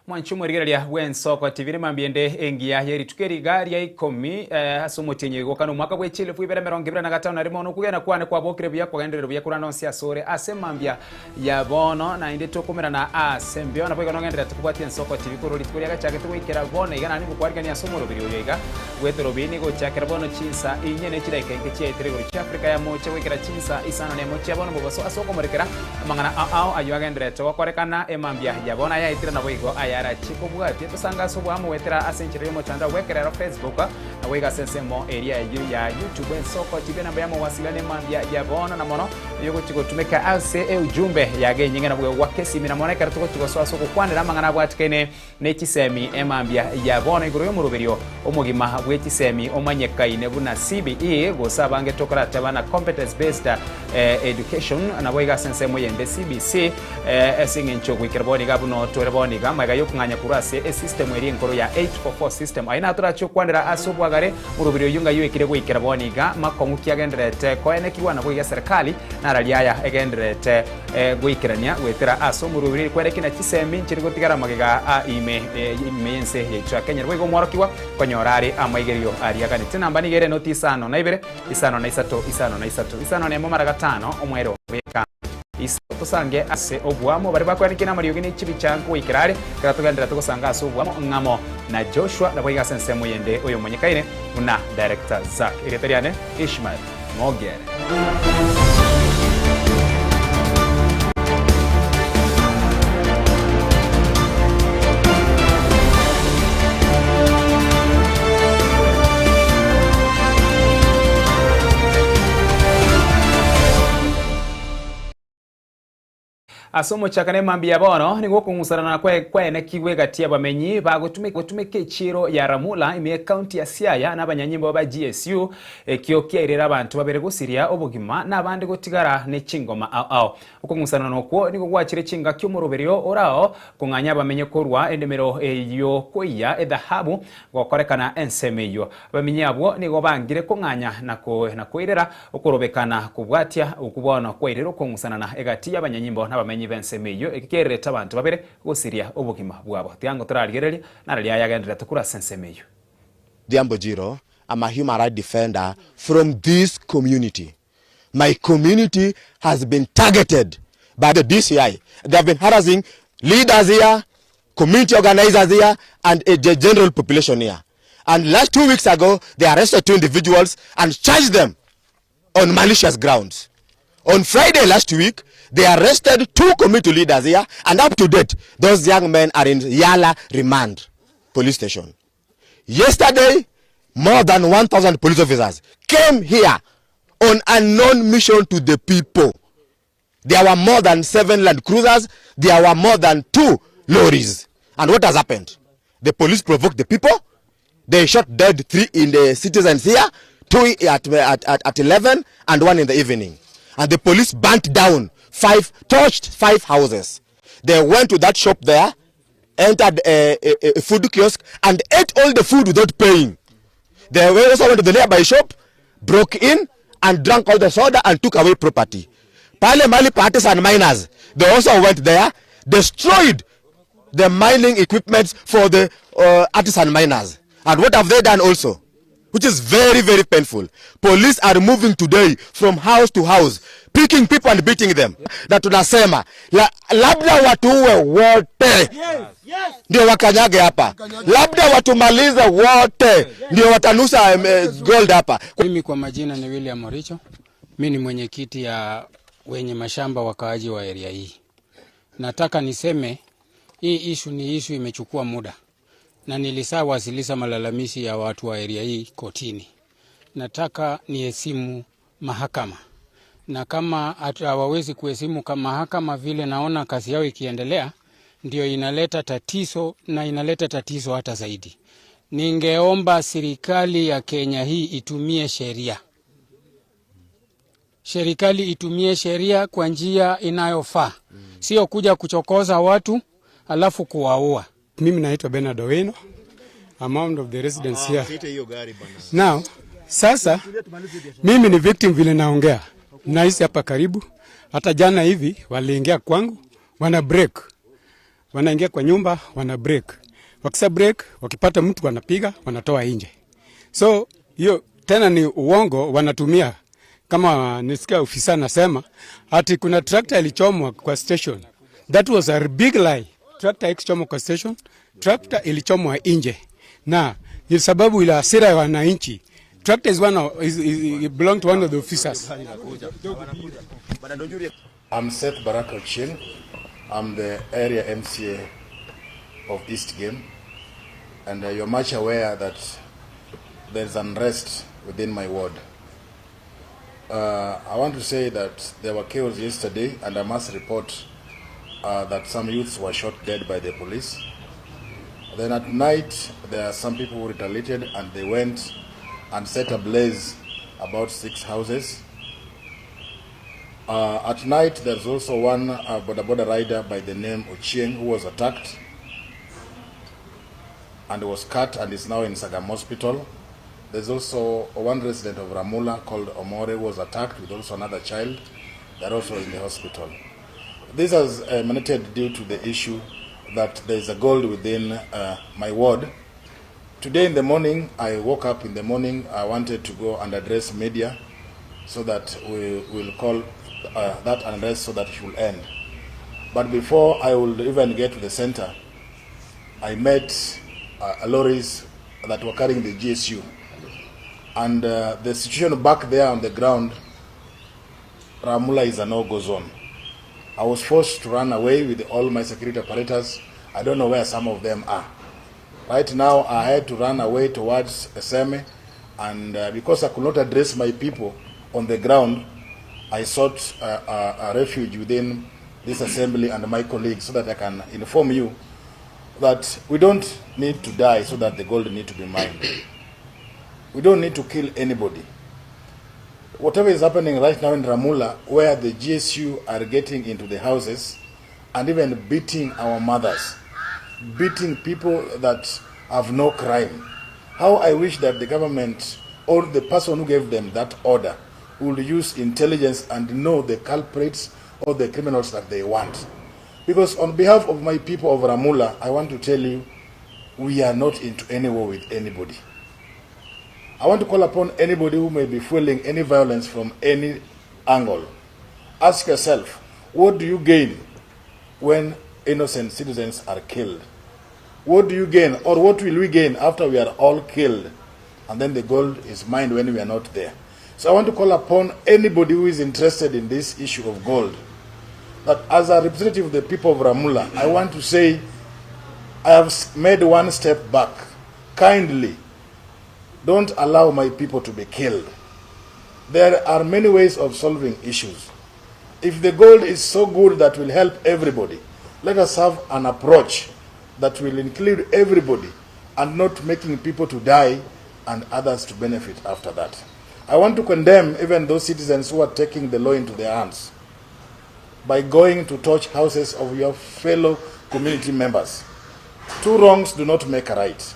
Mwanche omorigereria bw'ensoko TV nemambia ende engiya ye rituko eri iga ria ikomi eh, ase omotienyi oigokana omwaka bwe chielfu ibere emerongo ibere na gatano na rimo nokogena kwane kwabokire buya kwagenderire buya korande onsi asore ase mambia ya bono naende tokomerana ase mbeo naboigo nogendererete kobwatia ensoko TV korwa rituko riagachagete goikera bono iga naende ngokwarigania ase omoroberi oyo iga bw'etorobini gochakera bono chinsa inye ne chidaika inke chiaetire igoro chi'Afrika ya mocha goikera chinsa isano nemo chia bono mobaso ase okomorekera Amang'ana ao ayio agendererete gokorekana emambia ya bono ayaetire naboigo ayarachie kobwatia tosange ase oboamo goetera ase enchera y'omotandao bw'ekerero Facebook naboigo ase ensemo eria eyio ya YouTube ensoko TV enamba ya mowasiliano emambia ya bono na mono eyogochia gotumeka ase eujumbe yage enyinge naboigo goaka esimi na mono ekero togochia gosoa ase ogokwanera amang'ana abwatikene Ne chisemi emambia ya bono igoro y'omoroberio omogima bwe chisemi omanyekaine buna CBE gose abange tokorateba na Competence Based Education naboigo ase ensemo eyende CBC ase eng'encho goikera bono iga buna tore bono iga magega y'okong'anya korwa ase esystem eria enkoro ya 844 system. Aye natorache okwanera ase obwagare moroberio oyio ng'ai oikire goikera bono iga makong'u ki agendererete koenekigwa naboigo eserekali nararia aya egendererete Goikerania goetera ase omorweri kwerekia na chisemi nchiri gotigara magega a ime ime y'ense yaito ya Kenya. Naboigo omworokigwa konyora are amaigerio aria aganete. Enamba nigo ere noti isano na ibere, isano na isato, isano na isato, isano na emo mara gatano, omwero beka isato. Tosange ase oboamo baria bakwenekia namariogi ne chibicha nkogoikera are, ekero togendererete gosanga ase oboamo ng'amo na Joshua naboigo ase ensemo yende oyomonyekaine buna Director Zack. Erieta riane Ishmael. Mogere. Ase omochakano emambia ya bono nigo okong'usanana kwaenekigwe egati y'abamenyi bagotumeka echiiro ya Ramula ime y'ecounty ya Siaya na abanyanyimbo ba GSU ekio kiairire abanto babere gosiria obogima na abande gotigara ne chingoma ao ao. Okong'usanana okwo nigo gwachire chingaki omoroberio orao kong'anya abamenyi korwa endemero y'okoiya edhahabu gokorekana ensemo eyio. Abamenyi abwo nigo bangire kong'anya na koirera Okorobekana kobwatia okwo bono kwairire okong'usanana egati y'abanyanyimbo n'abamenyi b'ensemo eyio, eki kiairerete abanto babere gosiria obogima bwabo. Tiga torarigererie nararia ayagendererete korwa ase ensemo eyio. Odhiambo Jiro, I'm a human right defender from this community. My community has been targeted by the DCI. They have been harassing leaders here, community organizers here, and the general population here. And last 2 weeks ago, they arrested 2 individuals and charged them on malicious grounds. On Friday last week, they arrested 2 community leaders here, and up to date, those young men are in Yala Remand Police Station. Yesterday, more than 1,000 police officers came here on a known mission to the people. There were more than 7 Land Cruisers. There were more than 2 lorries. And what has happened? The police provoked the people. They shot dead 3 in the citizens here, 2 at 11 and 1 in the evening. And the police burnt down 5, torched 5 houses. They went to that shop there, entered a food kiosk and ate all the food without paying. They also went to the nearby shop, broke in and drank all the soda and took away property. Pale Mali artisan miners, they also went there, destroyed the mining equipment for the artisan miners. And what have they done also? Which is very, very painful. Police are moving today from house to house, picking people and beating them. Na tunasema, labda watuue wote ndio wakanyage hapa. Labda watumalize wote ndio watanusa gold hapa. Mimi kwa majina ni William Oricho. Mimi ni mwenyekiti ya wenye mashamba wakaaji wa area hii. Nataka niseme hii issue ni issue imechukua muda. Na nilishawasilisha malalamishi ya watu wa area hii kotini. Nataka niheshimu mahakama. Na kama hawawezi kuheshimu kama mahakama vile naona kazi yao ikiendelea, ndio inaleta tatizo na inaleta tatizo hata zaidi. Ningeomba serikali ya Kenya hii itumie sheria. Serikali itumie sheria kwa njia inayofaa. Sio kuja kuchokoza watu alafu kuwaua. Mimi naitwa Bernard Owino. I'm one of the residents here. Now, sasa mimi ni victim vile naongea. Naishi hapa karibu. Hata jana hivi waliingia kwangu, wana break. Wanaingia kwa nyumba wana break, wakisha break wakipata mtu wanapiga wanatoa nje. So hiyo tena ni uongo wanatumia. Kama nisikia ofisa anasema ati kuna tractor ilichomwa kwa station. That was a big lie. Tractor haikuchomwa kwa station, tractor ilichomwa nje, na ni sababu ile hasira ya wananchi. Tractor is one of, is, is, it belong to one of the officers. I'm Seth Baraka Ochieng. I'm the area MCA of East Game. And you're much aware that there's unrest within my ward. I want to say that there were chaos yesterday, and I must report that some youths were shot dead by the police. Then at night, there are some people who retaliated and they went and set ablaze about 6 houses. At night, there's also one boda boda rider by the name Ochieng who was attacked and was cut and is now in Sagam Hospital. There's also one resident of Ramula called Omore who was attacked with also another child. They're also in the hospital. This has emanated due to the issue that there is a gold within my ward. Today in the morning, I woke up in the morning, I wanted to go and address media so that we will call that unrest so that it will end. But before I would even get to the center, I met lorries that were carrying the GSU. And the situation back there on the ground, Ramula is a no-go zone. I was forced to run away with all my security operators. I don't know where some of them are. Right now, I had to run away towards Eseme, and because I could not address my people on the ground, I sought a refuge within this assembly and my colleagues so that I can inform you that we don't need to die so that the gold need to be mined. We don't need to kill anybody. Whatever is happening right now in Ramula, where the GSU are getting into the houses and even beating our mothers, beating people that have no crime. How I wish that the government or the person who gave them that order will use intelligence and know the culprits or the criminals that they want. Because on behalf of my people of Ramula, I want to tell you, we are not into any war with anybody. I want to call upon anybody who may be fueling any violence from any angle. Ask yourself, what do you gain when innocent citizens are killed? What do you gain, or what will we gain after we are all killed? And then the gold is mined when we are not there. So I want to call upon anybody who is interested in this issue of gold, that as a representative of the people of Ramula, I want to say I have made one step back. Kindly, don't allow my people to be killed. There are many ways of solving issues. If the gold is so good that will help everybody, let us have an approach that will include everybody and not making people to die and others to benefit after that. I want to condemn even those citizens who are taking the law into their hands by going to torch houses of your fellow community members. Two wrongs do not make a right.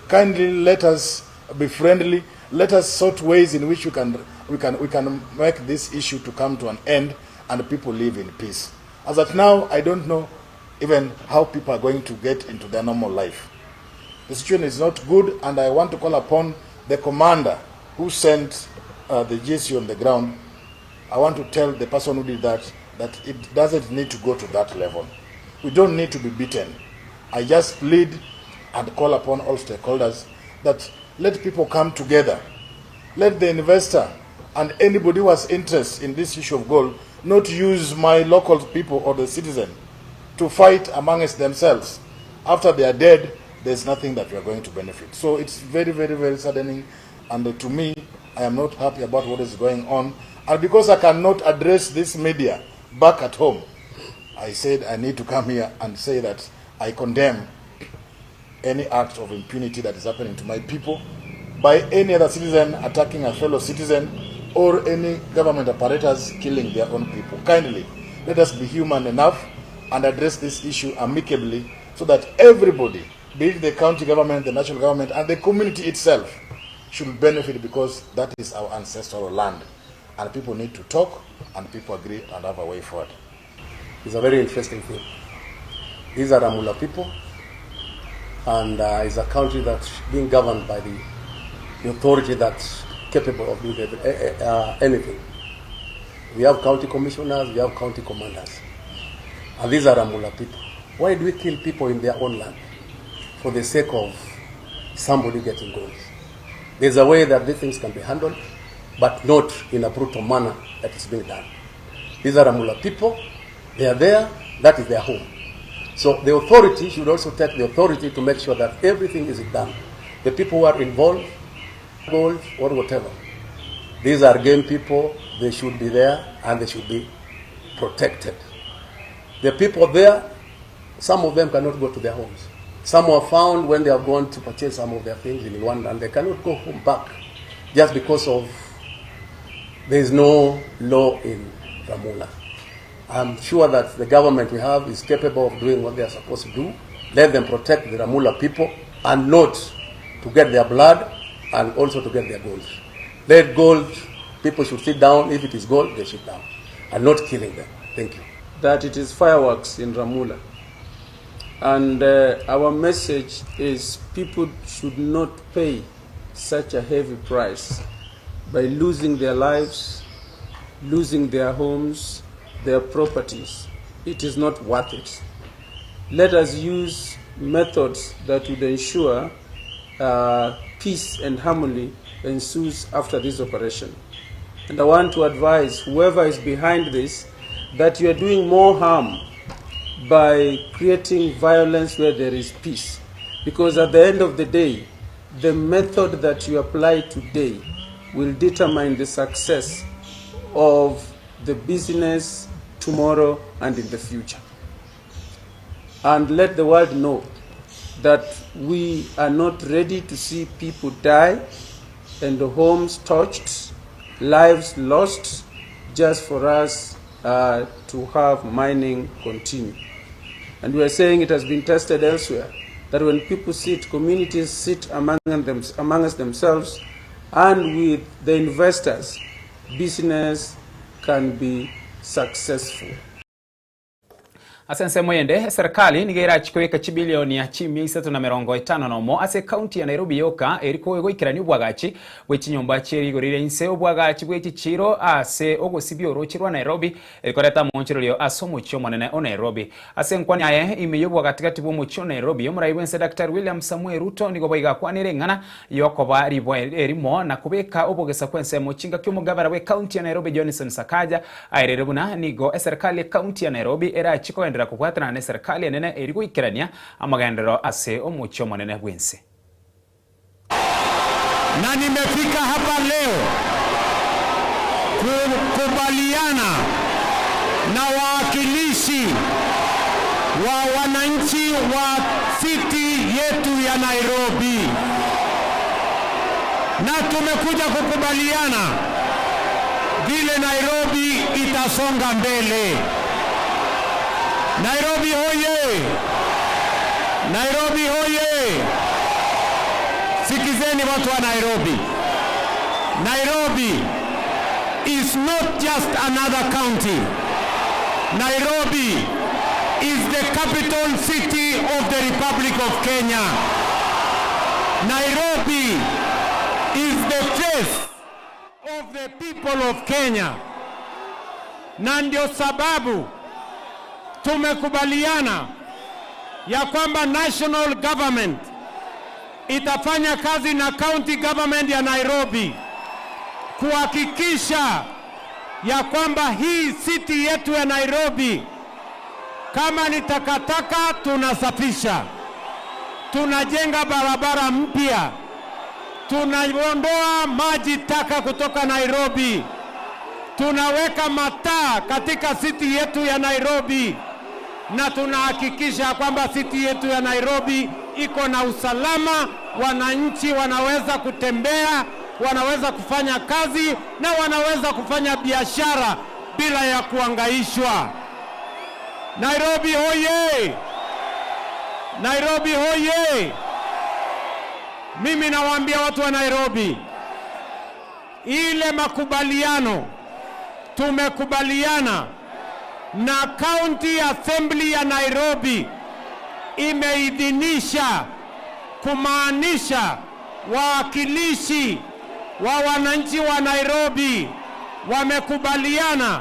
Kindly let us be friendly. Let us sort ways in which we can make this issue to come to an end and people live in peace. As at now, I don't know even how people are going to get into their normal life. The situation is not good, and I want to call upon the commander who sent the GSU on the ground. I want to tell the person who did that that it doesn't need to go to that level. We don't need to be beaten. I just plead and call upon all stakeholders that let people come together. Let the investor and anybody who has interest in this issue of gold not use my local people or the citizen to fight amongst themselves. After they are dead, there's nothing that we are going to benefit. So it's very, very, very saddening. And to me, I am not happy about what is going on. And because I cannot address this media back at home, I said I need to come here and say that I condemn any act of impunity that is happening to my people by any other citizen attacking a fellow citizen or any government apparatus killing their own people. Kindly, let us be human enough and address this issue amicably so that everybody, be it the county government, the national government, and the community itself, should benefit, because that is our ancestral land. And people need to talk, and people agree and have a way forward. It's a very interesting thing. These are Ramula people and uh, is a country that's being governed by the, the authority that's capable of doing every, uh, anything. We have county commissioners, we have county commanders. And these are Ramula people. Why do we kill people in their own land? For the sake of somebody getting gold. There's a way that these things can be handled, but not in a brutal manner that is being done. These are Ramula people. They are there. That is their home. So the authority should also take the authority to make sure that everything is done. The people who are involved, gold or whatever, these are game people. They should be there and they should be protected. The people there, some of them cannot go to their homes. Some were found when they have gone to purchase some of their things in Rwanda and they cannot go home back just because of there is no law in Ramula. I'm sure that the government we have is capable of doing what they are supposed to do. Let them protect the Ramula people and not to get their blood and also to get their gold. Let gold, people should sit down. If it is gold, they sit down and not killing them. Thank you. That it is fireworks in Ramula. And uh, our message is people should not pay such a heavy price by losing their lives, losing their homes, their properties. It is not worth it. Let us use methods that would ensure uh, peace and harmony ensues after this operation. And I want to advise whoever is behind this that you are doing more harm by creating violence where there is peace. Because at the end of the day, the method that you apply today will determine the success of the business tomorrow and in the future. And let the world know that we are not ready to see people die and the homes touched, lives lost, just for us uh, to have mining continue. And we are saying it has been tested elsewhere that when people sit, communities sit among, them, amongst themselves and with the investors, business can be successful. Ase ensemo eyende, eserikali nigo erachie kobeka chibilionia chimia isato na merongo etano nomo ase ekaunti ya Nairobi yoka eri goikerania obwagachi bwe chinyomba chie rigori ria inse, obwagachi bwe chichiro ase ogosibia oroche rwa Nairobi eri koreta amaonchorerio ase omochie omonene o Nairobi. Ase enkwani yaye ime y'obwagatigati bwa omochie o Nairobi, omorai bwense Daktari William Samoei Ruto nigo boigo akwanire eng'ana yokoba ribwa erimo na kobeka obogesa kw'ensemo chingaki omogabara bw'ekaunti ya Nairobi Johnson Sakaja aerire buna nigo eserikali y'ekaunti ya Nairobi erachie kogenderera kobwatanana n'eserikali enene eri goikerania amagenderero ase omochie omonene bw'ense. Na nimefika hapa leo kukubaliana na wawakilishi wa wananchi wa city yetu ya Nairobi, na tumekuja kukubaliana vile Nairobi itasonga mbele. Nairobi hoye! Nairobi hoye! Sikizeni watu wa Nairobi. Nairobi is not just another county. Nairobi is the capital city of the Republic of Kenya. Nairobi is the face of the people of Kenya. Na ndio sababu tumekubaliana ya kwamba national government itafanya kazi na county government ya Nairobi kuhakikisha ya kwamba hii city yetu ya Nairobi kama ni takataka tunasafisha, tunajenga barabara mpya, tunaondoa maji taka kutoka Nairobi, tunaweka mataa katika city yetu ya Nairobi, na tunahakikisha kwamba city yetu ya Nairobi iko na usalama, wananchi wanaweza kutembea, wanaweza kufanya kazi na wanaweza kufanya biashara bila ya kuangaishwa. Nairobi hoye! Nairobi hoye! Mimi nawaambia watu wa Nairobi, ile makubaliano tumekubaliana na County Assembly ya Nairobi imeidhinisha kumaanisha wawakilishi wa wananchi wa Nairobi wamekubaliana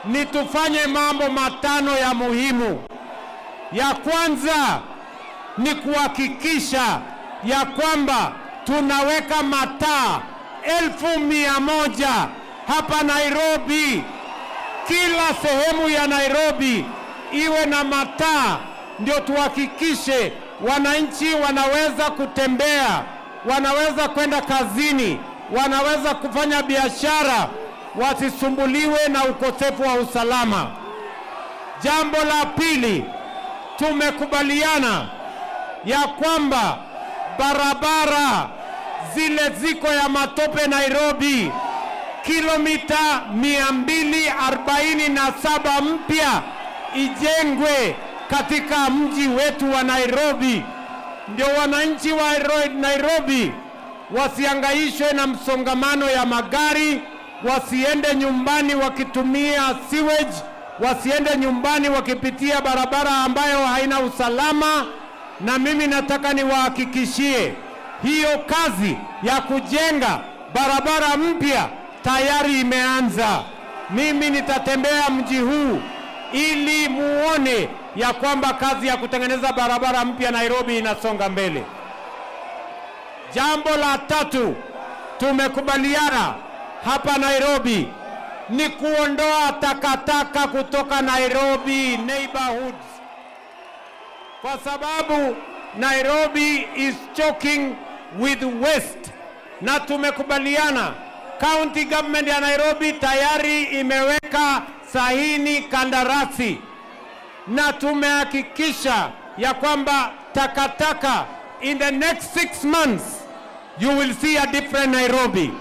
ni tufanye mambo matano ya muhimu. Ya kwanza ni kuhakikisha ya kwamba tunaweka mataa 100,000 hapa Nairobi. Kila sehemu ya Nairobi iwe na mataa, ndio tuhakikishe wananchi wanaweza kutembea, wanaweza kwenda kazini, wanaweza kufanya biashara, wasisumbuliwe na ukosefu wa usalama. Jambo la pili, tumekubaliana ya kwamba barabara zile ziko ya matope Nairobi kilomita 247 mpya ijengwe katika mji wetu wa Nairobi, ndio wananchi wa Nairobi wasiangaishwe na msongamano ya magari, wasiende nyumbani wakitumia sewage, wasiende nyumbani wakipitia barabara ambayo haina usalama. Na mimi nataka niwahakikishie hiyo kazi ya kujenga barabara mpya tayari imeanza. Mimi nitatembea mji huu ili muone ya kwamba kazi ya kutengeneza barabara mpya Nairobi inasonga mbele. Jambo la tatu tumekubaliana hapa Nairobi ni kuondoa takataka kutoka Nairobi neighborhoods, kwa sababu Nairobi is choking with waste, na tumekubaliana county government ya Nairobi tayari imeweka sahini kandarasi na tumehakikisha ya kwamba takataka in the next 6 months you will see a different Nairobi.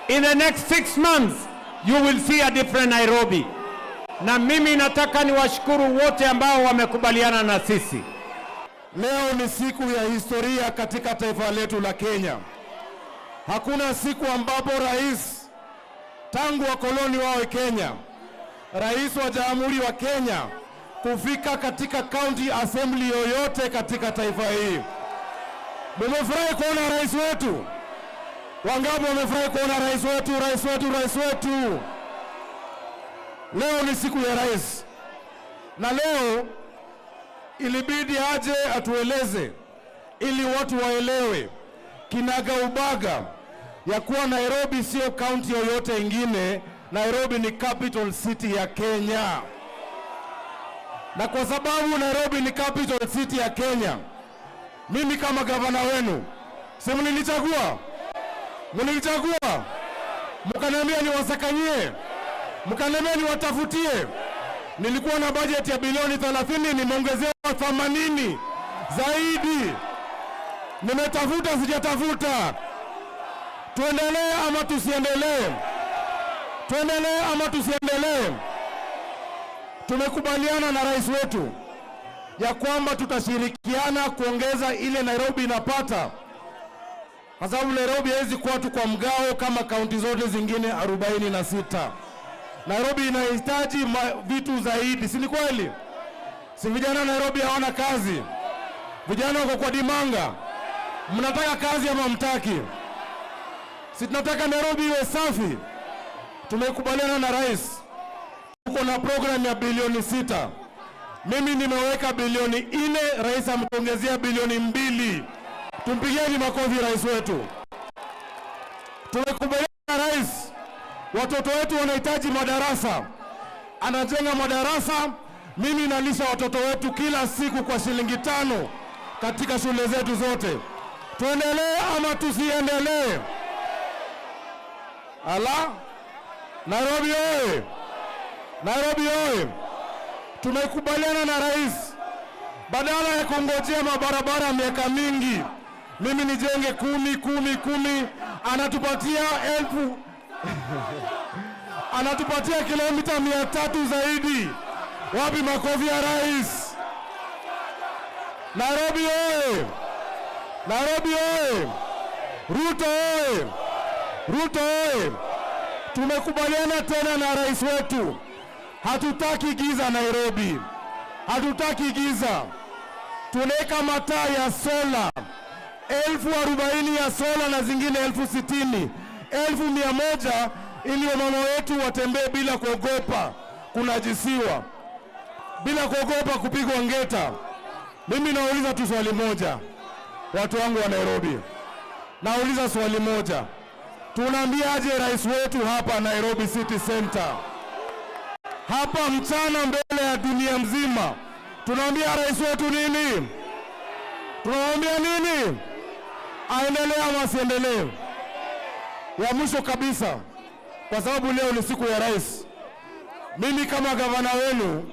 In the next 6 months you will see a different Nairobi. Na mimi nataka niwashukuru wote ambao wamekubaliana na sisi. Leo ni siku ya historia katika taifa letu la Kenya. Hakuna siku ambapo rais tangu wakoloni wawe Kenya, rais wa Jamhuri wa Kenya kufika katika county assembly yoyote katika taifa hii. Mumefurahi kuona rais wetu? Wangapi wamefurahi kuona rais wetu, rais wetu, rais wetu? Leo ni siku ya rais, na leo ilibidi aje atueleze ili watu waelewe kinaga ubaga ya kuwa Nairobi sio kaunti yoyote ingine. Nairobi ni capital city ya Kenya, na kwa sababu Nairobi ni capital city ya Kenya, mimi kama gavana wenu, si mlinichagua? Mlinichagua mkaniambia niwasakanyie, mkaniambia niwatafutie. Nilikuwa na bajeti ya bilioni 30, nimeongezewa 80 zaidi. Nimetafuta sijatafuta? Tuendelee ama tusiendelee? Tuendelee ama tusiendelee? Tumekubaliana na rais wetu ya kwamba tutashirikiana kuongeza ile Nairobi inapata, kwa sababu Nairobi haiwezi kuwa tu kwa mgao kama kaunti zote zingine 46. Nairobi inahitaji vitu zaidi, si ni kweli? Si vijana Nairobi hawana kazi? Vijana wako kwa dimanga. Mnataka kazi ama mtaki? Si tunataka Nairobi iwe safi. Tumekubaliana na rais, tuko na program ya bilioni 6. Mimi nimeweka bilioni 4, rais ametuongezea bilioni 2. Tumpigieni makofi rais wetu. Tumekubaliana na rais, watoto wetu wanahitaji madarasa, anajenga madarasa. Mimi nalisha watoto wetu kila siku kwa shilingi 5 katika shule zetu zote. Tuendelee ama tusiendelee? Ala, Nairobi oye! Nairobi oye! Tumekubaliana na rais, badala ya kungojea mabarabara miaka mingi, mimi nijenge 10 10 10, anatupatia elfu anatupatia kilomita 300 zaidi. Wapi makofi ya rais? Nairobi oye! Nairobi oye! Ruto oye! Ruto oye! Tumekubaliana tena na rais wetu, hatutaki giza Nairobi, hatutaki giza. Tunaweka mataa ya sola 40,000 ya sola na zingine 60,000, 100,000 ili wamama wetu watembee bila kuogopa kunajisiwa, bila kuogopa kupigwa ngeta. Mimi nauliza tu swali moja, watu wangu wa Nairobi, nauliza swali moja, tunaambiaje rais wetu hapa Nairobi City Center hapa mchana mbele ya dunia mzima, tunaambia rais wetu nini? Tunamwambia nini? Aendelee ama asiendelee? Ya mwisho kabisa, kwa sababu leo ni siku ya rais, mimi kama gavana wenu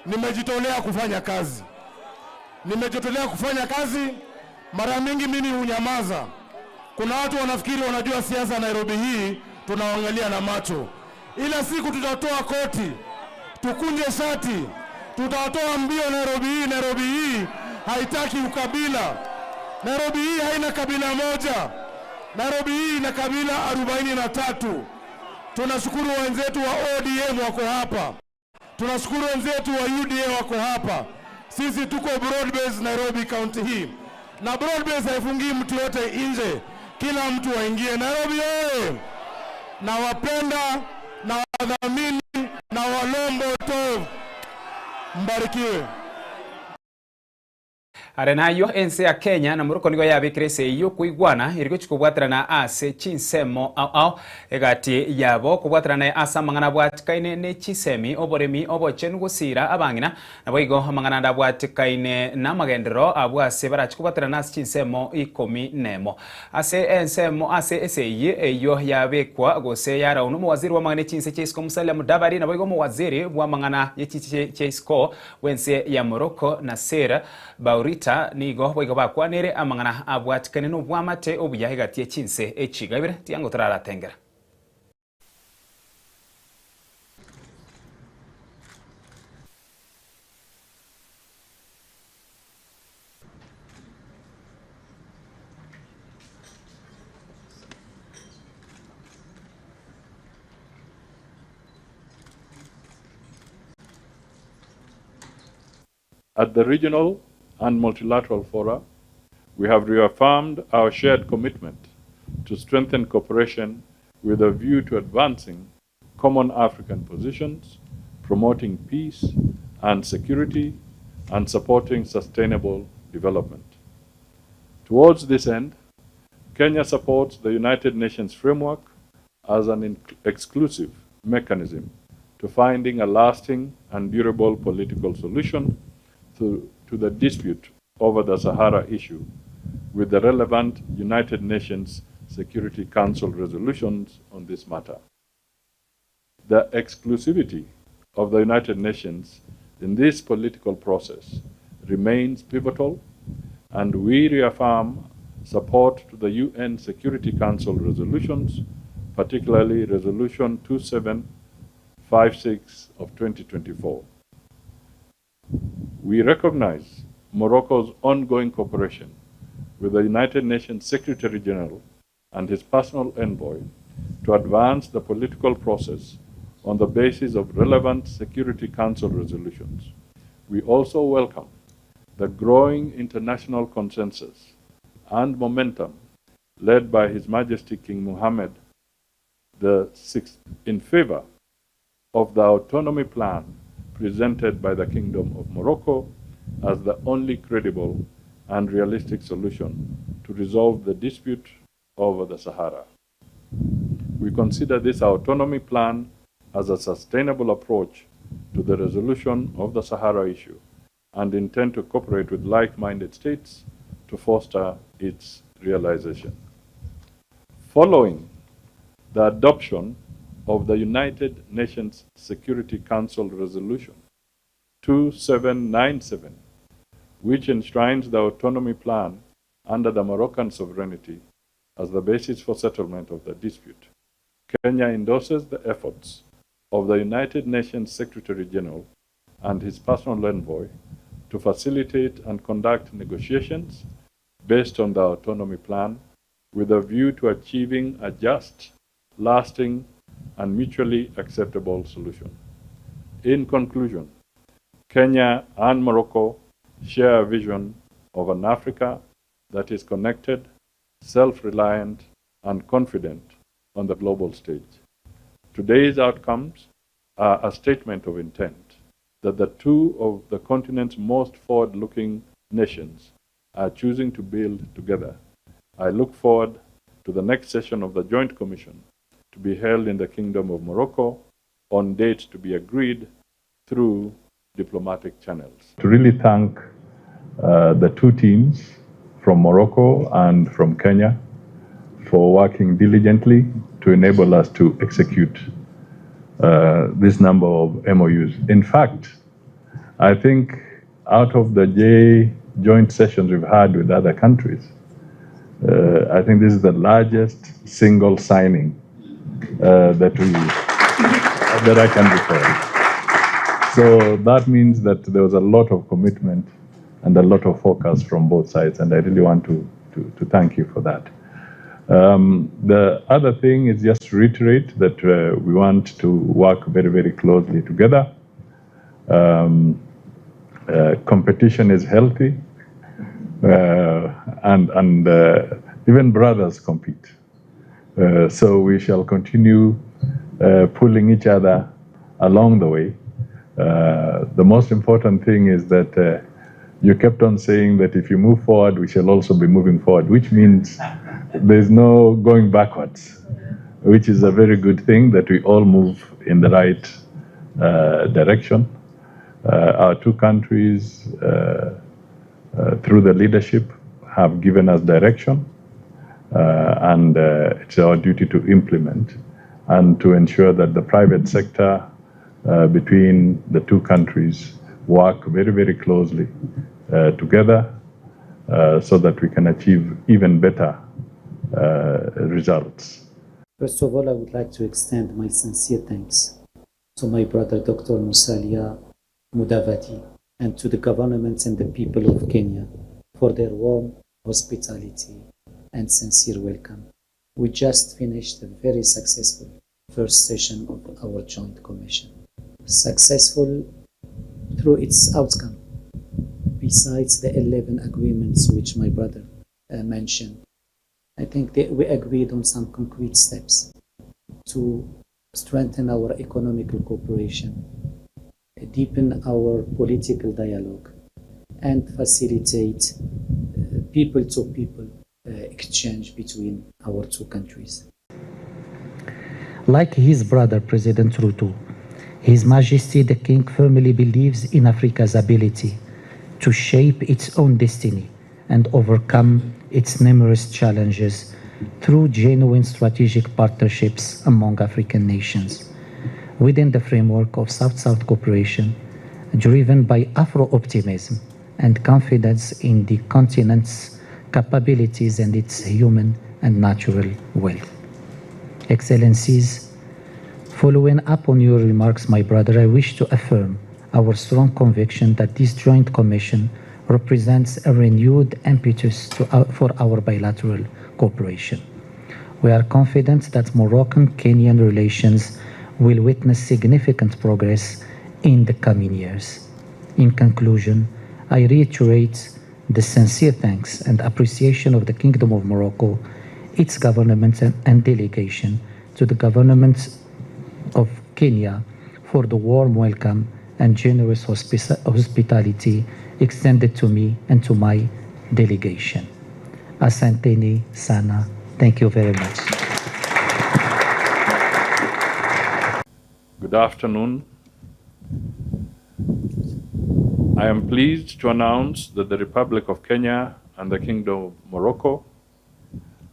nimejitolea kufanya kazi, nimejitolea kufanya kazi. Mara mingi mimi hunyamaza. Kuna watu wanafikiri wanajua siasa Nairobi hii, tunaangalia na macho. Ila siku tutatoa koti, tukunje shati, tutatoa mbio Nairobi hii. Nairobi hii haitaki ukabila. Nairobi hii haina kabila moja. Nairobi hii ina kabila 43. Tunashukuru wenzetu wa ODM wako hapa, tunashukuru wenzetu wa UDA wako hapa. Sisi tuko broad base Nairobi county hii, na broad base haifungii mtu yote nje, kila mtu aingie Nairobi. Oye! Nawapenda na wadhamini na walombo tov, mbarikiwe. Are nayio ense ya Kenya na Morocco nigo yabekire ase eyio koigwana eri gochia kobwaterana ase chinsemo ao ao egati yabo kobwaterana ase amang'ana abwatikaine ne chisemi, oboremi, obochenu gosira abang'ina naboigo amang'ana ande abwatikaine namagenderero abwo ase barachi kobwaterana ase chinsemo ikomi nemo. Ase ensemo ase esegi eyio yabekwa gose yaraunwa omowaziri bw'amang'ana echinse chia isiko Musalia Mudavadi naboigo omowaziri bw'amang'ana ye chinse chia isiko bw'ense ya Morocco Nasser Bourita nigo boigo bakwanire amang'ana abwatikane nobwamate obuya egati ye chinse echi iga ibere tiango toraratengera. At the regional and multilateral fora, we have reaffirmed our shared commitment to strengthen cooperation with a view to advancing common African positions, promoting peace and security, and supporting sustainable development. Towards this end, Kenya supports the United Nations framework as an exclusive mechanism to finding a lasting and durable political solution to the dispute over the Sahara issue with the relevant United Nations Security Council resolutions on this matter. The exclusivity of the United Nations in this political process remains pivotal, and we reaffirm support to the UN Security Council resolutions, particularly Resolution 2756 of 2024. We recognize Morocco's ongoing cooperation with the United Nations Secretary General and his personal envoy to advance the political process on the basis of relevant Security Council resolutions. We also welcome the growing international consensus and momentum led by His Majesty King Mohammed the VI in favor of the autonomy plan presented by the Kingdom of Morocco as the only credible and realistic solution to resolve the dispute over the Sahara. We consider this autonomy plan as a sustainable approach to the resolution of the Sahara issue and intend to cooperate with like-minded states to foster its realization. Following the adoption of the United Nations Security Council Resolution 2797, which enshrines the autonomy plan under the Moroccan sovereignty as the basis for settlement of the dispute, Kenya endorses the efforts of the United Nations Secretary General and his personal envoy to facilitate and conduct negotiations based on the autonomy plan with a view to achieving a just, lasting, and mutually acceptable solution. In conclusion, Kenya and Morocco share a vision of an Africa that is connected, self-reliant, and confident on the global stage. Today's outcomes are a statement of intent that the two of the continent's most forward-looking nations are choosing to build together. I look forward to the next session of the Joint Commission to be held in the Kingdom of Morocco on dates to be agreed through diplomatic channels. To really thank the two teams from Morocco and from Kenya for working diligently to enable us to execute this number of MOUs. In fact, I think out of the J joint sessions we've had with other countries, I think this is the largest single signing that I can recall. So that means that there was a lot of commitment and a lot of focus from both sides, and I really want to thank you for that. The other thing is just to reiterate that we want to work very, very closely together. Competition is healthy, and even brothers compete. So we shall continue pulling each other along the way. The most important thing is that you kept on saying that if you move forward, we shall also be moving forward, which means there's no going backwards, which is a very good thing that we all move in the right direction. Our two countries, through the leadership, have given us direction, and it's our duty to implement and to ensure that the private sector between the two countries work very, very closely together so that we can achieve even better results. First of all, I would like to extend my sincere thanks to my brother, Dr. Musalia Mudavadi, and to the government and the people of Kenya for their warm hospitality and sincere welcome. We just finished a very successful first session of our joint commission. Successful through its outcome, besides the 11 agreements which my brother mentioned. I think that we agreed on some concrete steps to strengthen our economical cooperation, deepen our political dialogue, and facilitate people-to-people exchange between our two countries. Like his brother, President Ruto, His Majesty the King firmly believes in Africa's ability to shape its own destiny and overcome its numerous challenges through genuine strategic partnerships among African nations within the framework of South-South cooperation, driven by Afro-optimism and confidence in the continent's capabilities and its human and natural wealth. Excellencies, following up on your remarks, my brother, I wish to affirm our strong conviction that this joint commission represents a renewed impetus for our bilateral cooperation. We are confident that Moroccan-Kenyan relations will witness significant progress in the coming years. In conclusion, I reiterate the sincere thanks and appreciation of the Kingdom of Morocco, its government and delegation to the government of Kenya for the warm welcome and generous hospitality extended to me and to my delegation. Asanteni sana. Thank you very much. Good afternoon. I am pleased to announce that the Republic of Kenya and the Kingdom of Morocco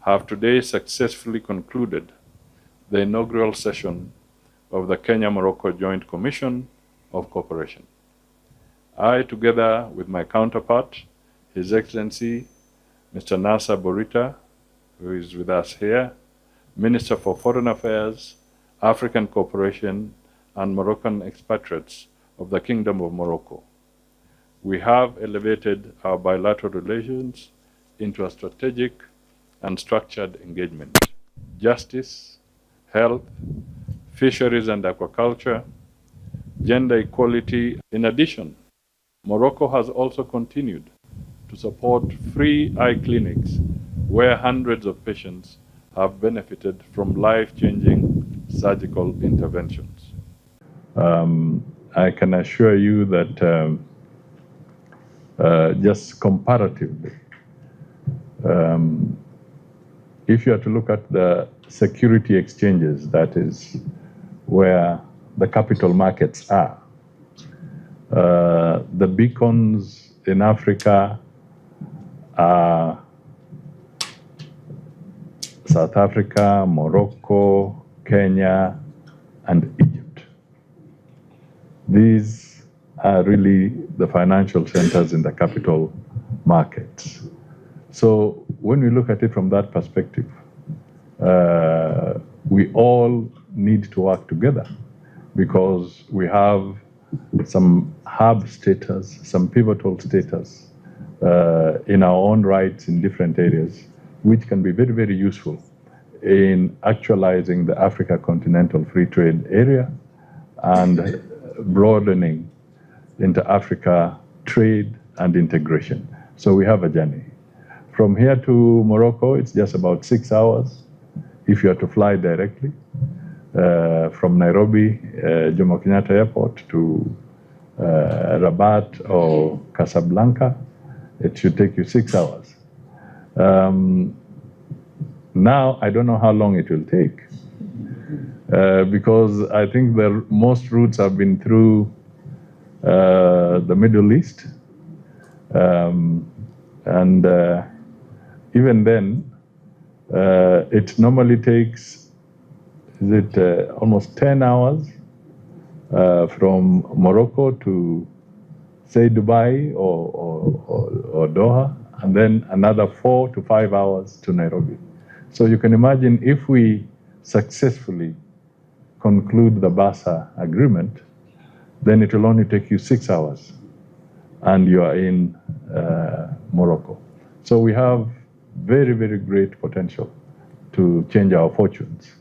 have today successfully concluded the inaugural session of the Kenya-Morocco Joint Commission of Cooperation. I, together with my counterpart, His Excellency Mr. Nasser Bourita, who is with us here, Minister for Foreign Affairs, African Cooperation, and Moroccan expatriates of the Kingdom of Morocco. We have elevated our bilateral relations into a strategic and structured engagement. Justice, health, fisheries and aquaculture, gender equality. In addition, Morocco has also continued to support free eye clinics where hundreds of patients have benefited from life-changing surgical interventions. Um, I can assure you that um, just comparatively, um, if you are to look at the security exchanges, that is where the capital markets are, the beacons in Africa are South Africa, Morocco, Kenya, and Egypt. These are really the financial centers in the capital markets. So when we look at it from that perspective, we all need to work together because we have some hub status, some pivotal status in our own rights in different areas, which can be very, very useful in actualizing the Africa Continental Free Trade Area and broadening into Africa trade and integration. So we have a journey. From here to Morocco, it's just about 6 hours if you are to fly directly from Nairobi, Jomo Kenyatta Airport to Rabat or Casablanca. It should take you 6 hours. Now, I don't know how long it will take because I think the most routes have been through the Middle East. And even then, it normally takes, is it almost 10 hours from Morocco to, say, Dubai or Doha, and then another 4 to 5 hours to Nairobi. So you can imagine if we successfully conclude the BASA agreement, then it will only take you 6 hours and you are in Morocco. So we have very, very great potential to change our fortunes.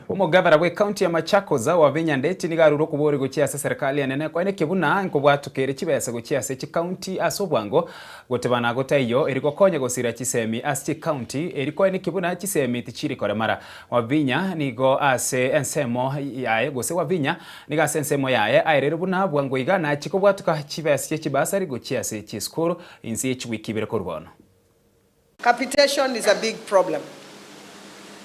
Omogavana bwe county ya Machakos Wavinya Ndeti nigo arure okobori gochia ase serikali enene koene kebuna nkobwatukere chibesa gochia ase chikaunti ase obwango gotebana gotaiyo eri gokonya gosira chisemi ase chikaunti eri koene kebuna chisemi tichiri koremara. Wavinya nigo ase ensemo yaye gose Wavinya nigo ase ensemo yaye aerere buna bwango iga nachi kobwatuka chibesa chia chibasari gochia ase chisukuru inse ye chiwiki ibere korwa bono. Capitation is a big problem.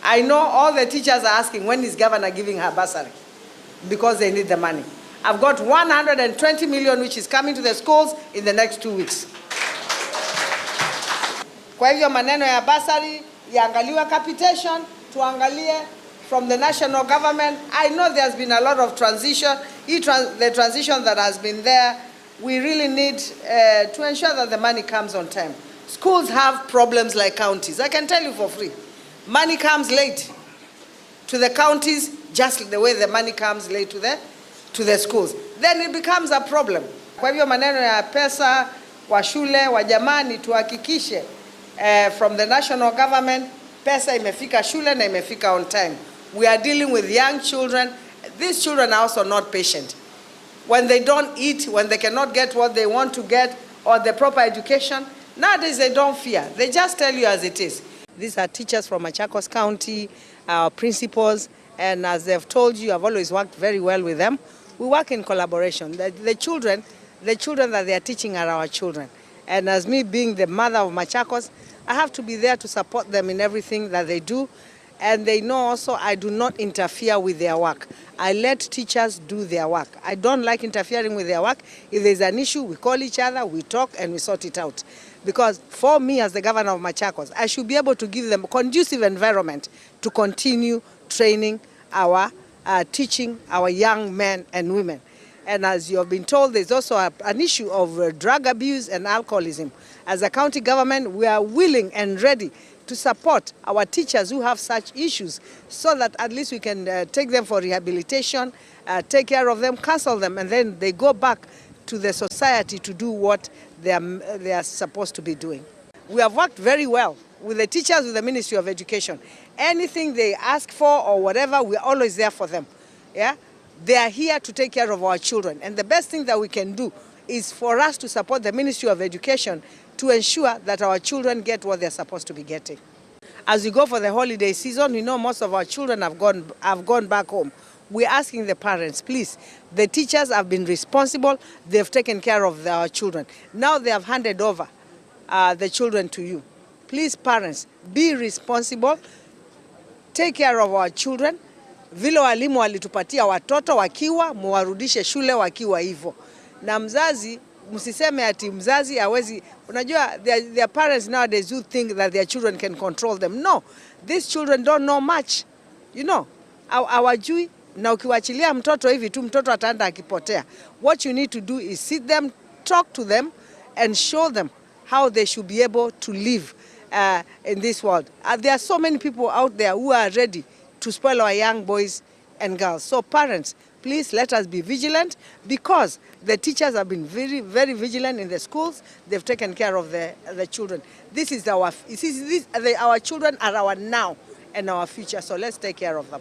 I know all the teachers are asking, when is governor giving her bursary? Because they need the money. I've got 120 million which is coming to the schools in the next 2 weeks. Kwa hivyo maneno ya bursary yaangaliwe, capitation tuangalie from the national government. I know there's been a lot of transition. The transition that has been there, we really need to ensure that the money comes on time. Schools have problems like counties. I can tell you for free. Money comes late to the counties, just the way the money comes late to the schools. Then it becomes a problem. Kwa hivyo maneno ya pesa kwa shule wa jamani, tuhakikishe from the national government pesa imefika shule na imefika on time. We are dealing with young children. These children are also not patient. When they don't eat, when they cannot get what they want to get or the proper education, nowadays they don't fear. They just tell you as it is. These are teachers from Machakos County, our principals, and as they've told you, I've always worked very well with them. We work in collaboration. The children that they are teaching are our children. And as me being the mother of Machakos, I have to be there to support them in everything that they do. And they know also I do not interfere with their work. I let teachers do their work. I don't like interfering with their work. If there's an issue, we call each other, we talk, and we sort it out. Because for me as the governor of Machakos, I should be able to give them a conducive environment to continue training our teaching our young men and women. And as you have been told, there's also an issue of drug abuse and alcoholism. As a county government, we are willing and ready to support our teachers who have such issues so that at least we can take them for rehabilitation, take care of them, counsel them, and then they go back to the society to do what they are supposed to be doing. We have worked very well with the teachers, with the Ministry of Education. Anything they ask for, we're always there for them. Yeah? They are here to take care of our children. And the best thing that we can do is for us to support the Ministry of Education to ensure that our children get what they're supposed to be getting. As we go for the holiday season, we know most of our children have gone, have gone back home. We're asking the parents, please, the teachers have been responsible, they've taken care of our children. Now they have handed over uh, the children to you. Please, parents, be responsible, take care of our children. Vile walimu walitupatia watoto wakiwa, muwarudishe shule wakiwa hivyo. Na mzazi msiseme ati mzazi hawezi. Unajua there are parents nowadays who think that their children can control them. No, these children don't know much. You know, hawajui na ukiwachilia mtoto hivi tu mtoto ataenda akipotea. What you need to do is sit them, talk to them and show them how they should be able to live in this world. There are so many people out there who are ready to spoil our young boys and girls. So parents, please let us be vigilant because the teachers have been very, very vigilant in the schools. They've taken care of the children. This is our, this is, this, the, our children are our now and our future, so let's take care of them.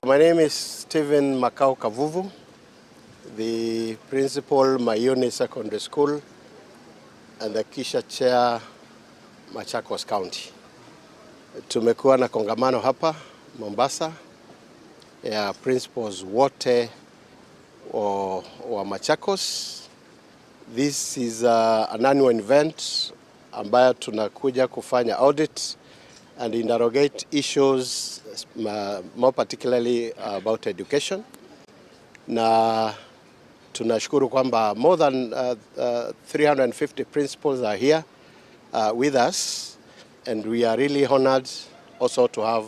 My name is Stephen Makau Kavuvu, the principal Mayuni Secondary School and the Kisha Chair Machakos County. Tumekuwa na kongamano hapa Mombasa ya principals wote wa, wa Machakos. This is an annual event ambayo tunakuja kufanya audit and interrogate issues more particularly about education, na tunashukuru kwamba more than 350 principals are here with us and we are really honored also to have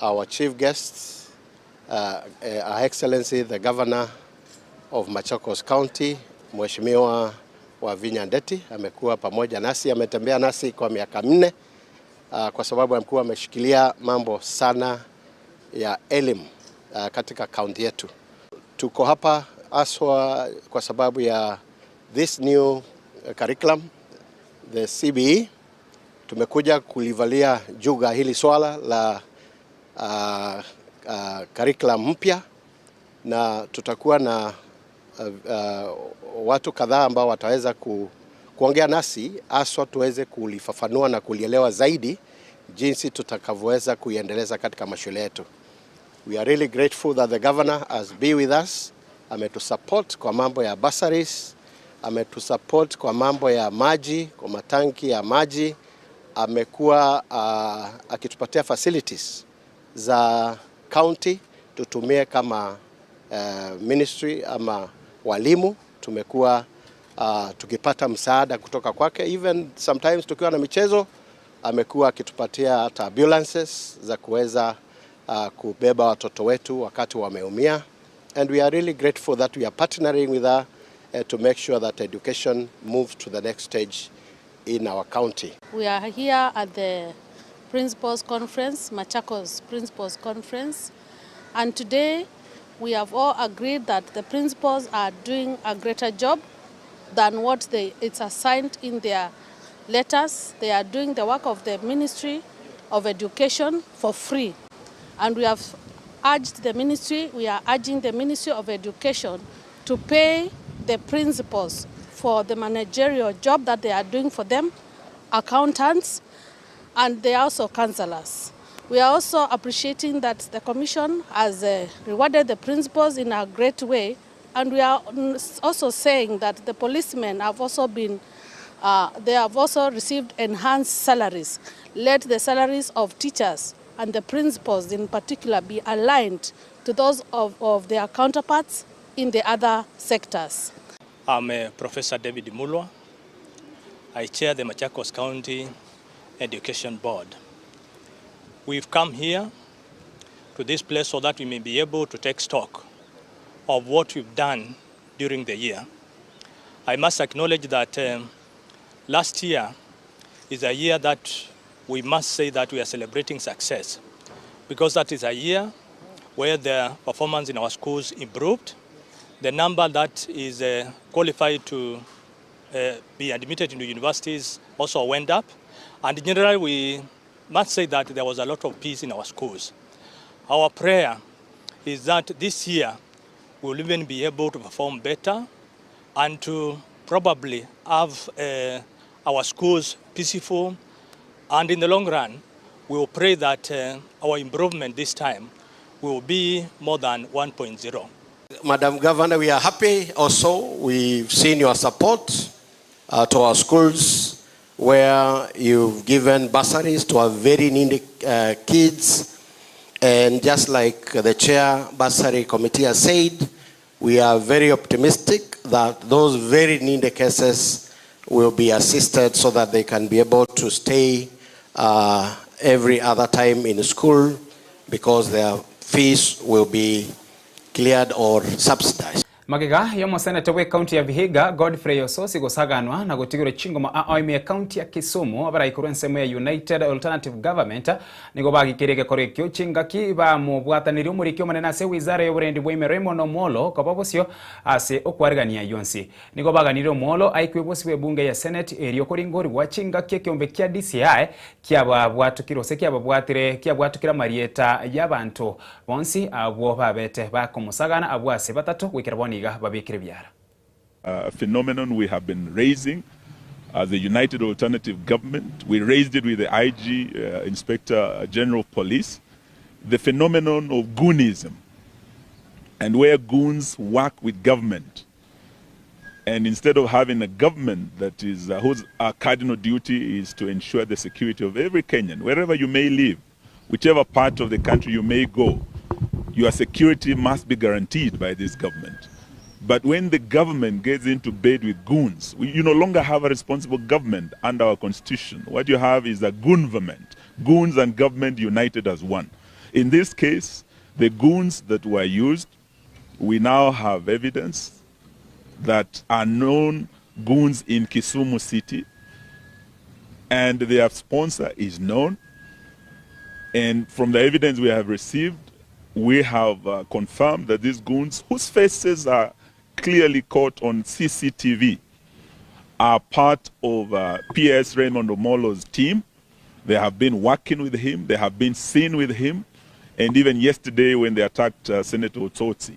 our chief guests, Her Excellency the Governor of Machakos County, Mheshimiwa Wavinya Ndeti amekuwa pamoja nasi, ametembea nasi kwa miaka minne kwa sababu amekuwa ameshikilia mambo sana ya elimu katika kaunti yetu. Tuko hapa haswa kwa sababu ya this new curriculum, the CBE. Tumekuja kulivalia juga hili swala la curriculum mpya na tutakuwa na watu kadhaa ambao wataweza kuongea nasi haswa tuweze kulifafanua na kulielewa zaidi jinsi tutakavyoweza kuiendeleza katika mashule yetu. We are really grateful that the governor has been with us, ametusupport kwa mambo ya bursaries, ametusupport kwa mambo ya maji, kwa matanki ya maji, amekuwa akitupatia facilities za county tutumie kama ministry ama walimu. Tumekuwa tukipata msaada kutoka kwake, even sometimes tukiwa na michezo amekuwa akitupatia hata ambulances za kuweza kubeba watoto wetu wakati wameumia, and we are really grateful that we are partnering with her to make sure that education moves to the next stage in our county. We are here at the Principals Conference, Machakos Principals Conference, and today we have all agreed that the principals are doing a greater job than what it's assigned in their letters. They are doing the work of the Ministry of Education for free. And we have urged the ministry, we are urging the Ministry of Education to pay the principals for the managerial job that they are doing for them, accountants, and they are also counselors. We are also appreciating that the Commission has rewarded the principals in a great way, and we are also saying that the policemen have also been, they have also received enhanced salaries. Let the salaries of teachers and the principals in particular be aligned to those of their counterparts in the other sectors. I'm Professor David Mulwa. I chair the Machakos County Education Board. We've come here to this place so that we may be able to take stock of what we've done during the year. I must acknowledge that last year is a year that we must say that we are celebrating success, because that is a year where the performance in our schools improved. The number that is qualified to be admitted into universities also went up. And generally, we must say that there was a lot of peace in our schools. Our prayer is that this year we will even be able to perform better and to probably have our schools peaceful and in the long run we will pray that our improvement this time will be more than 1.0. Madam Governor, we are happy also. We've seen your support uh, to our schools where you've given bursaries to our very needy uh, kids. And just like the chair bursary committee has said, we are very optimistic that those very needy cases will be assisted so that they can be able to stay uh, every other time in school because their fees will be cleared or subsidized. Magega y'omoseneta bw'ecounty ya Vihiga, Godfrey Osotsi gosaganwa na gotigirwa chingoma ao ime y'ecounty ya Kisumu, abarai korwa ensemo ya United Alternative Government nigo bagikerie egekoro ekio chingaki bamobwatanirie omoriki omonene ase ewizara y'oborendi bwa ime Raymond Omolo koba bosio ase okwarigania ayio onsi. Nigo baganirie Omolo aikwe bosio bw'ebunge ya Senate erio koringorigwa chingaki ekeombe kia DCI kiababwatukire gose kiababwatire kiabwatukire amarieta y'abanto bonsi abwo babete bakomosagana abwo ase batato goikera bono iga babekire biara. A phenomenon we have been raising as the United Alternative Government. We raised it with the IG, uh, Inspector General of Police, the phenomenon of goonism and where goons work with government. And instead of having a government that is uh, whose uh, cardinal duty is to ensure the security of every Kenyan, wherever you may live, whichever part of the country you may go, your security must be guaranteed by this government. But when the government gets into bed with goons, we, you no longer have a responsible government under our constitution. What you have is a goonvernment, goons and government united as one. In this case, the goons that were used, we now have evidence that are known goons in Kisumu City, and their sponsor is known. And from the evidence we have received, we have uh, confirmed that these goons, whose faces are clearly caught on CCTV, are part of uh, PS Raymond Omolo's team. They have been working with him, they have been seen with him, and even yesterday when they attacked uh, Senator Osotsi.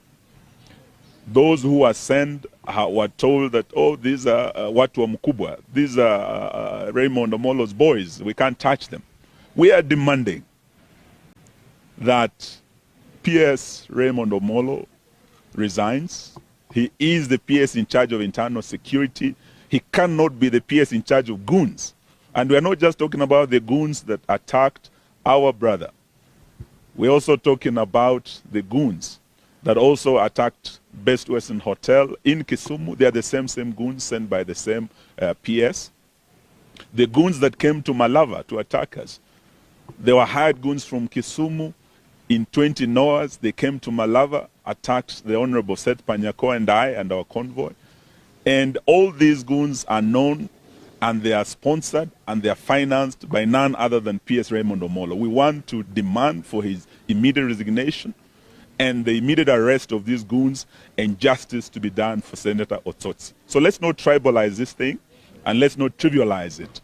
Those who were sent uh, were told that, oh, these are uh, watu wa mkubwa, these are uh, Raymond Omolo's boys, we can't touch them. We are demanding that PS Raymond Omolo resigns. He is the PS in charge of internal security. He cannot be the PS in charge of goons. And we are not just talking about the goons that attacked our brother. We're also talking about the goons that also attacked Best Western Hotel in Kisumu. They are the same, same goons sent by the same uh, PS. The goons that came to Malava to attack us. They were hired goons from Kisumu in 20 Noahs. They came to Malava, attacked the Honorable Seth Panyako and I and our convoy. And all these goons are known and they are sponsored and they are financed by none other than PS Raymond Omolo. We want to demand for his immediate resignation and the immediate arrest of these goons and justice to be done for Senator Osotsi. So let's not tribalize this thing and let's not trivialize it.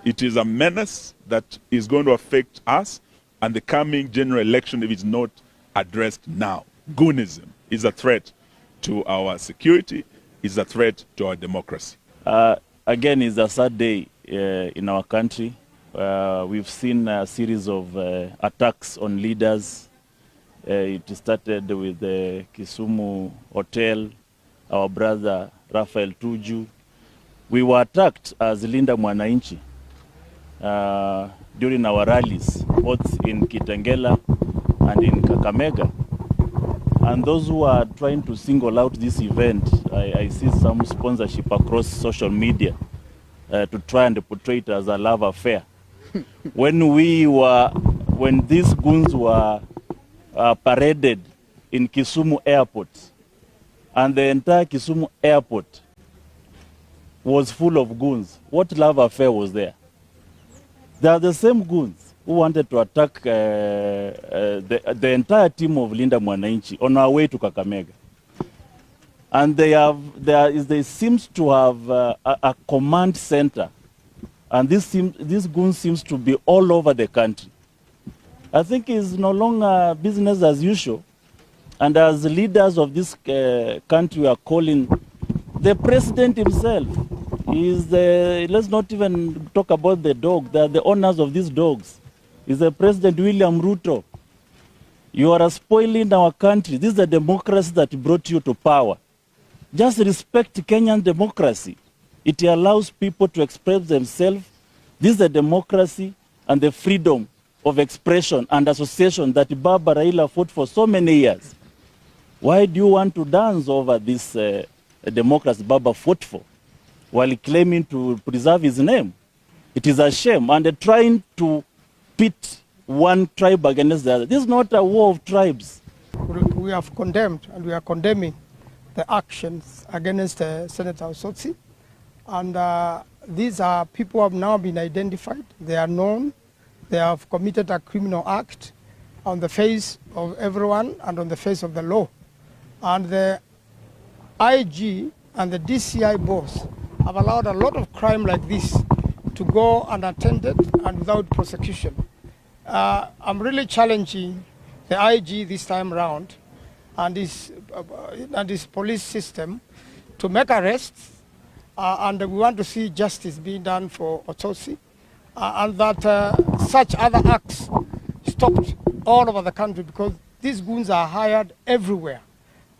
It is a menace that is going to affect us and the coming general election if it's not addressed now. Goonism is a threat to our security, is a threat to our democracy. Uh, again, it's a sad day uh, in our country. Uh, we've seen a series of uh, attacks on leaders. Uh, it started with the Kisumu Hotel, our brother Raphael Tuju. We were attacked as Linda Mwananchi uh, during our rallies, both in Kitengela and in Kakamega. And those who are trying to single out this event, I, I see some sponsorship across social media uh, to try and portray it as a love affair. when we were, when these goons were uh, paraded in Kisumu Airport, and the entire Kisumu Airport was full of goons, what love affair was there? They are the same goons who wanted to attack uh, uh, the, the entire team of Linda Mwananchi on our way to Kakamega. And they have, there is, they seems to have uh, a, a command center. And this, seem, this goon seems to be all over the country. I think it's no longer business as usual. And as leaders of this uh, country, we are calling The president himself is the, let's not even talk about the dog, they are the owners of these dogs. Is the President William Ruto. You are spoiling our country. This is the democracy that brought you to power. Just respect Kenyan democracy. It allows people to express themselves. This is the democracy and the freedom of expression and association that Baba Raila fought for so many years. Why do you want to dance over this democracy Baba fought for while claiming to preserve his name? It is a shame. And they're trying to pit one tribe against the other. This is not a war of tribes. We have condemned and we are condemning the actions against Senator Osotsi. And these are people who have now been identified. They are known. They have committed a criminal act on the face of everyone and on the face of the law. And the IG and the DCI boss have allowed a lot of crime like this to go unattended and without prosecution. I'm really challenging the IG this time round and his police system to make arrests, and we want to see justice being done for Osotsi, and that such other acts stopped all over the country, because these goons are hired everywhere.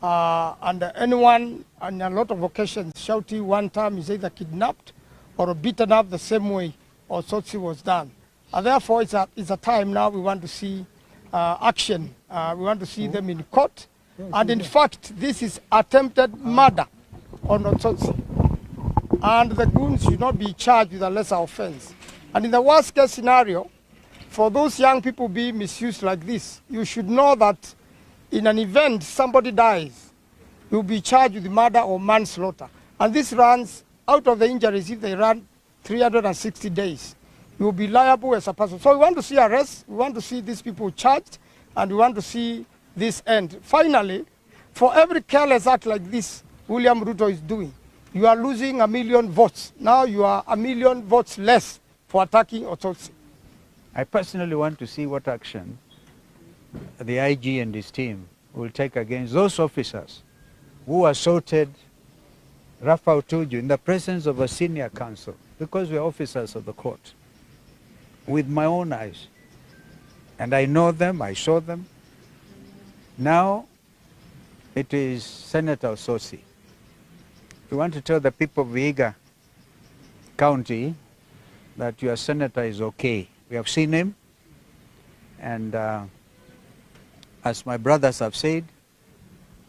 And anyone on a lot of occasions shouting one time is either kidnapped or beaten up the same way Osotsi was done. And therefore, it's a time now we want to see action. We want to see them in court. And in fact, this is attempted murder on Osotsi. And the goons should not be charged with a lesser offense. And in the worst case scenario, for those young people being misused like this, you should know that in an event somebody dies, you'll be charged with murder or manslaughter. And this runs out of the injuries if they run 360 days. You will be liable as a person. So we want to see arrests, we want to see these people charged, and we want to see this end. Finally, for every careless act like this William Ruto is doing, you are losing 1 million votes. Now you are 1 million votes less for attacking Osotsi. I personally want to see what action the IG and his team will take against those officers who assaulted Raphael Tuju in the presence of a senior counsel, because we are officers of the court, with my own eyes. And I know them, I saw them. Now it is Senator Osotsi. We want to tell the people of Vihiga County that your senator is okay. We have seen him, and as my brothers have said,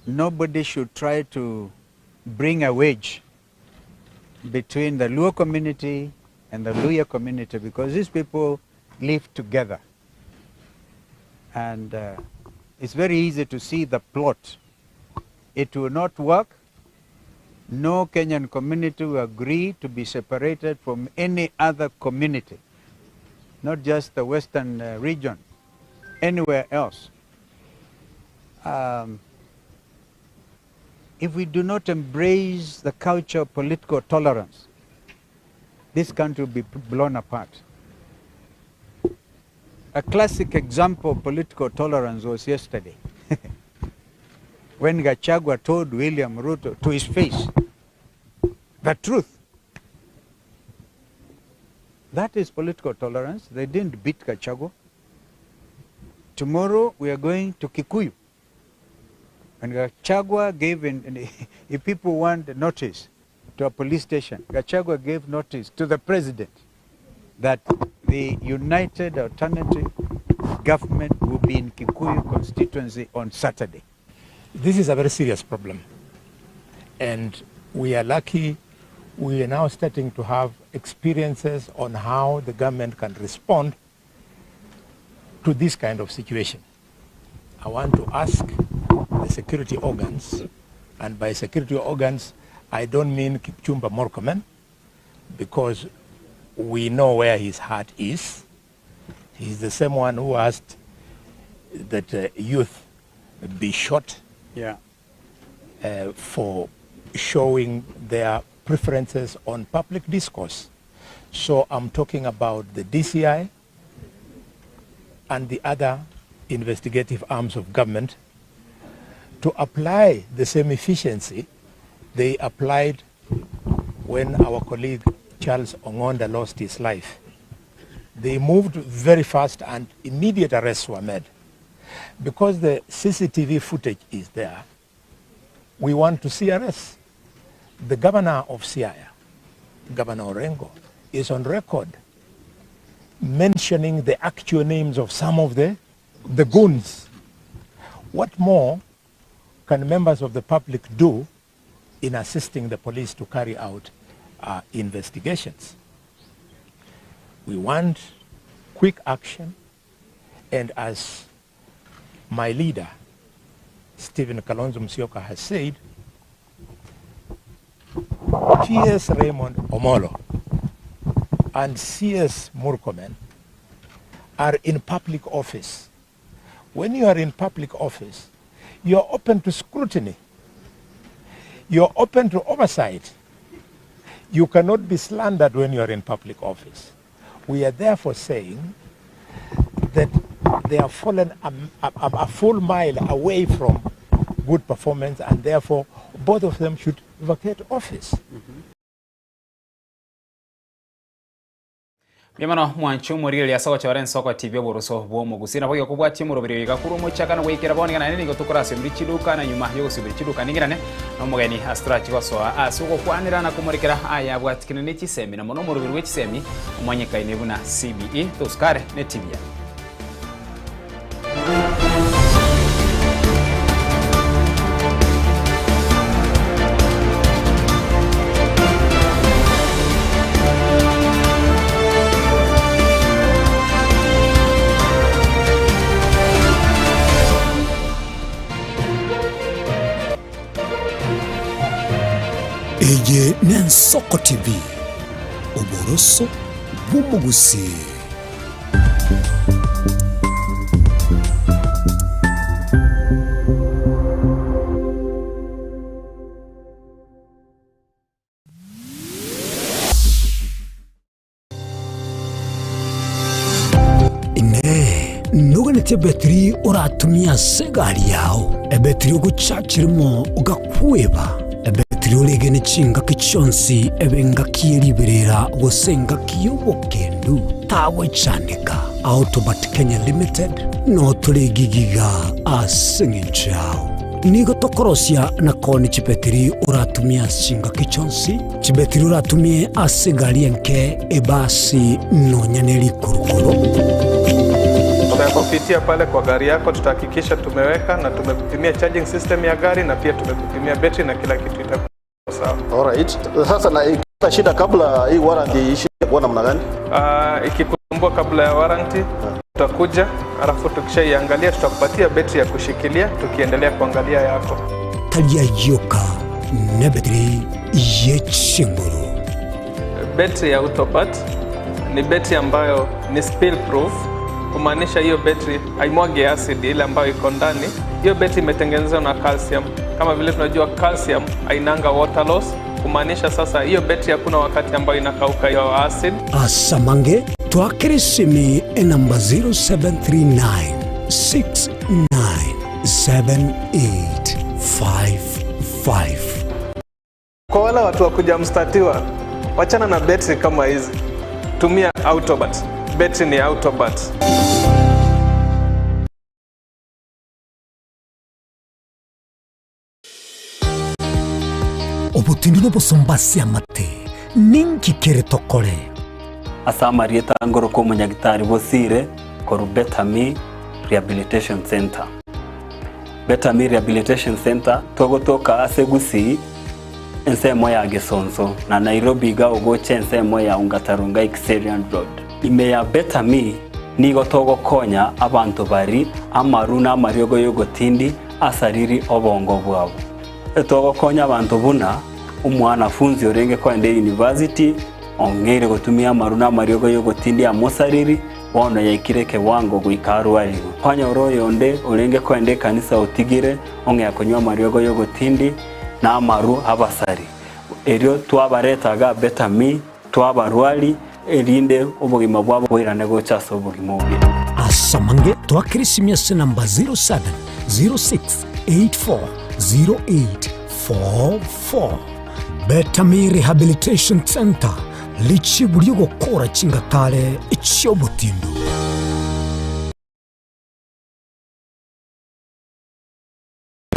nobody should try to bring a wedge between the Luo community and the Luhya community, because these people live together. And it's very easy to see the plot. It will not work. No Kenyan community will agree to be separated from any other community, not just the Western region, anywhere else. If we do not embrace the culture of political tolerance, this country will be blown apart. A classic example of political tolerance was yesterday, when Gachagua told William Ruto to his face the truth. That is political tolerance. They didn't beat Gachagua. Tomorrow we are going to Kikuyu. And Gachagua gave, in, if people want notice to a police station, Gachagua gave notice to the president that the United Alternative Government will be in Kikuyu constituency on Saturday. This is a very serious problem. And we are lucky we are now starting to have experiences on how the government can respond to this kind of situation. I want to ask the security organs, and by security organs, I don't mean Kipchumba Murkomen, because we know where his heart is. He's the same one who asked that youth be shot for showing their preferences on public discourse. So I'm talking about the DCI and the other investigative arms of government to apply the same efficiency they applied when our colleague Charles Ong'onda lost his life. They moved very fast and immediate arrests were made. Because the CCTV footage is there, we want to see arrests. The governor of Siaya, Governor Orengo, is on record mentioning the actual names of some of the, the goons. What more can members of the public do in assisting the police to carry out uh, investigations? We want quick action, and as my leader, Stephen Kalonzo Musyoka, has said, P.S. Raymond Omolo and C.S. Murkomen are in public office. When you are in public office, you are open to scrutiny. You are open to oversight. You cannot be slandered when you are in public office. We are therefore saying that they have fallen a, a, a full mile away from good performance and therefore both of them should vacate office. Mbuya mono mwanche omorigereria ase ogochora ensoko TV oboroso bw'omogusii. Nabo gekobwatia omoroberi oyo iga korwa omochakano goikera bono iga naende nigo tokorasiomeri chiduka na nyuma y'ogosiomeri chiduka ning'irane nomogeni ase torachi gosoa ase ogokwanera na komorekera aya abwatikine ne chisemi na mono omoroberi bwe chisemi omonyekaine buna CBE. Tosukare ne TV yaye. Eye n'Ensoko TV, oboroso bw'omogusii. Inee! Noganetie ebetiri oratumie ase egari yao, ebetiri ogochachera rimo ogakweba, ebetiri oregene chingaki chionsi ebe engaki ye riberera gose engaki y'obokendu? Tagwechandeka. Autobat Kenya Limited noo tore egigiga ase eng'encho yao. Nigo tokorosia na koonia chibetiri oratumie ase chingaki chionsi, chibetiri oratumie ase egari enke, ebasi, nonya ne rikurukuru. Tutakupitia pale kwa gari yako, tutahakikisha tumeweka na tumekupimia charging system ya gari na pia tumekupimia betri na kila kitu itakuwa sawa. Alright. Sasa na ikipata shida kabla hii warranty iishe kwa namna gani? Uh, ikikusumbua kabla ya warranty tutakuja, alafu tukishaiangalia tutakupatia betri ya kushikilia tukiendelea kuangalia yako. Tari ayioka nebetiri ye chinguru. Betri ya Autobat ni betri ambayo ni spill proof, kumaanisha hiyo betri haimwagi acid ile ambayo iko ndani. Hiyo betri imetengenezwa na calcium. Kama vile tunajua calcium hainanga water loss, kumaanisha sasa hiyo betri hakuna wakati ambayo inakauka hiyo acid. Asamange twakere esimi enamba 0739 697855. Kwa wale watu wa kuja mstatiwa, wachana na betri kama hizi, tumia Autobat. Betri ni Autobat. Obotindi nobosomba ase amate, ninki kere tokore? Ase amarieta ngoroka omonyagitari Bosire korwa Better Me Rehabilitation Centre. Better Me Rehabilitation Centre togotoka ase Gusii ensemo ya Gesonso na Nairobi iga ogocha ensemo ya Ongata Rongai Kiserian Road. Ime ya Better Me nigo togokonya abanto bari amaru na amariogo yogotindi asariri obongo bwabo. Togokonya abanto buna omwanafunzi orenge koenda eyunivasiti ong'eire gotumia amaru na amariogo y'ogotindi amosariri, bono yaikire ekewango goika arwarigwe. Kwanyora oyonde orenge koenda ekanisa otigire ong'ea konywa amariogo y'ogotindi na amaru abasari. Erio twabareta iga Betami, twabarwari, erinde obogima bwabo boirane gocha ase obogima obuya. Asamange twakere esimia ase enamba 07 06 84 08. 44. Betami Rehabilitation Centre, richibu ri'ogokora chingatare chi'obotindu.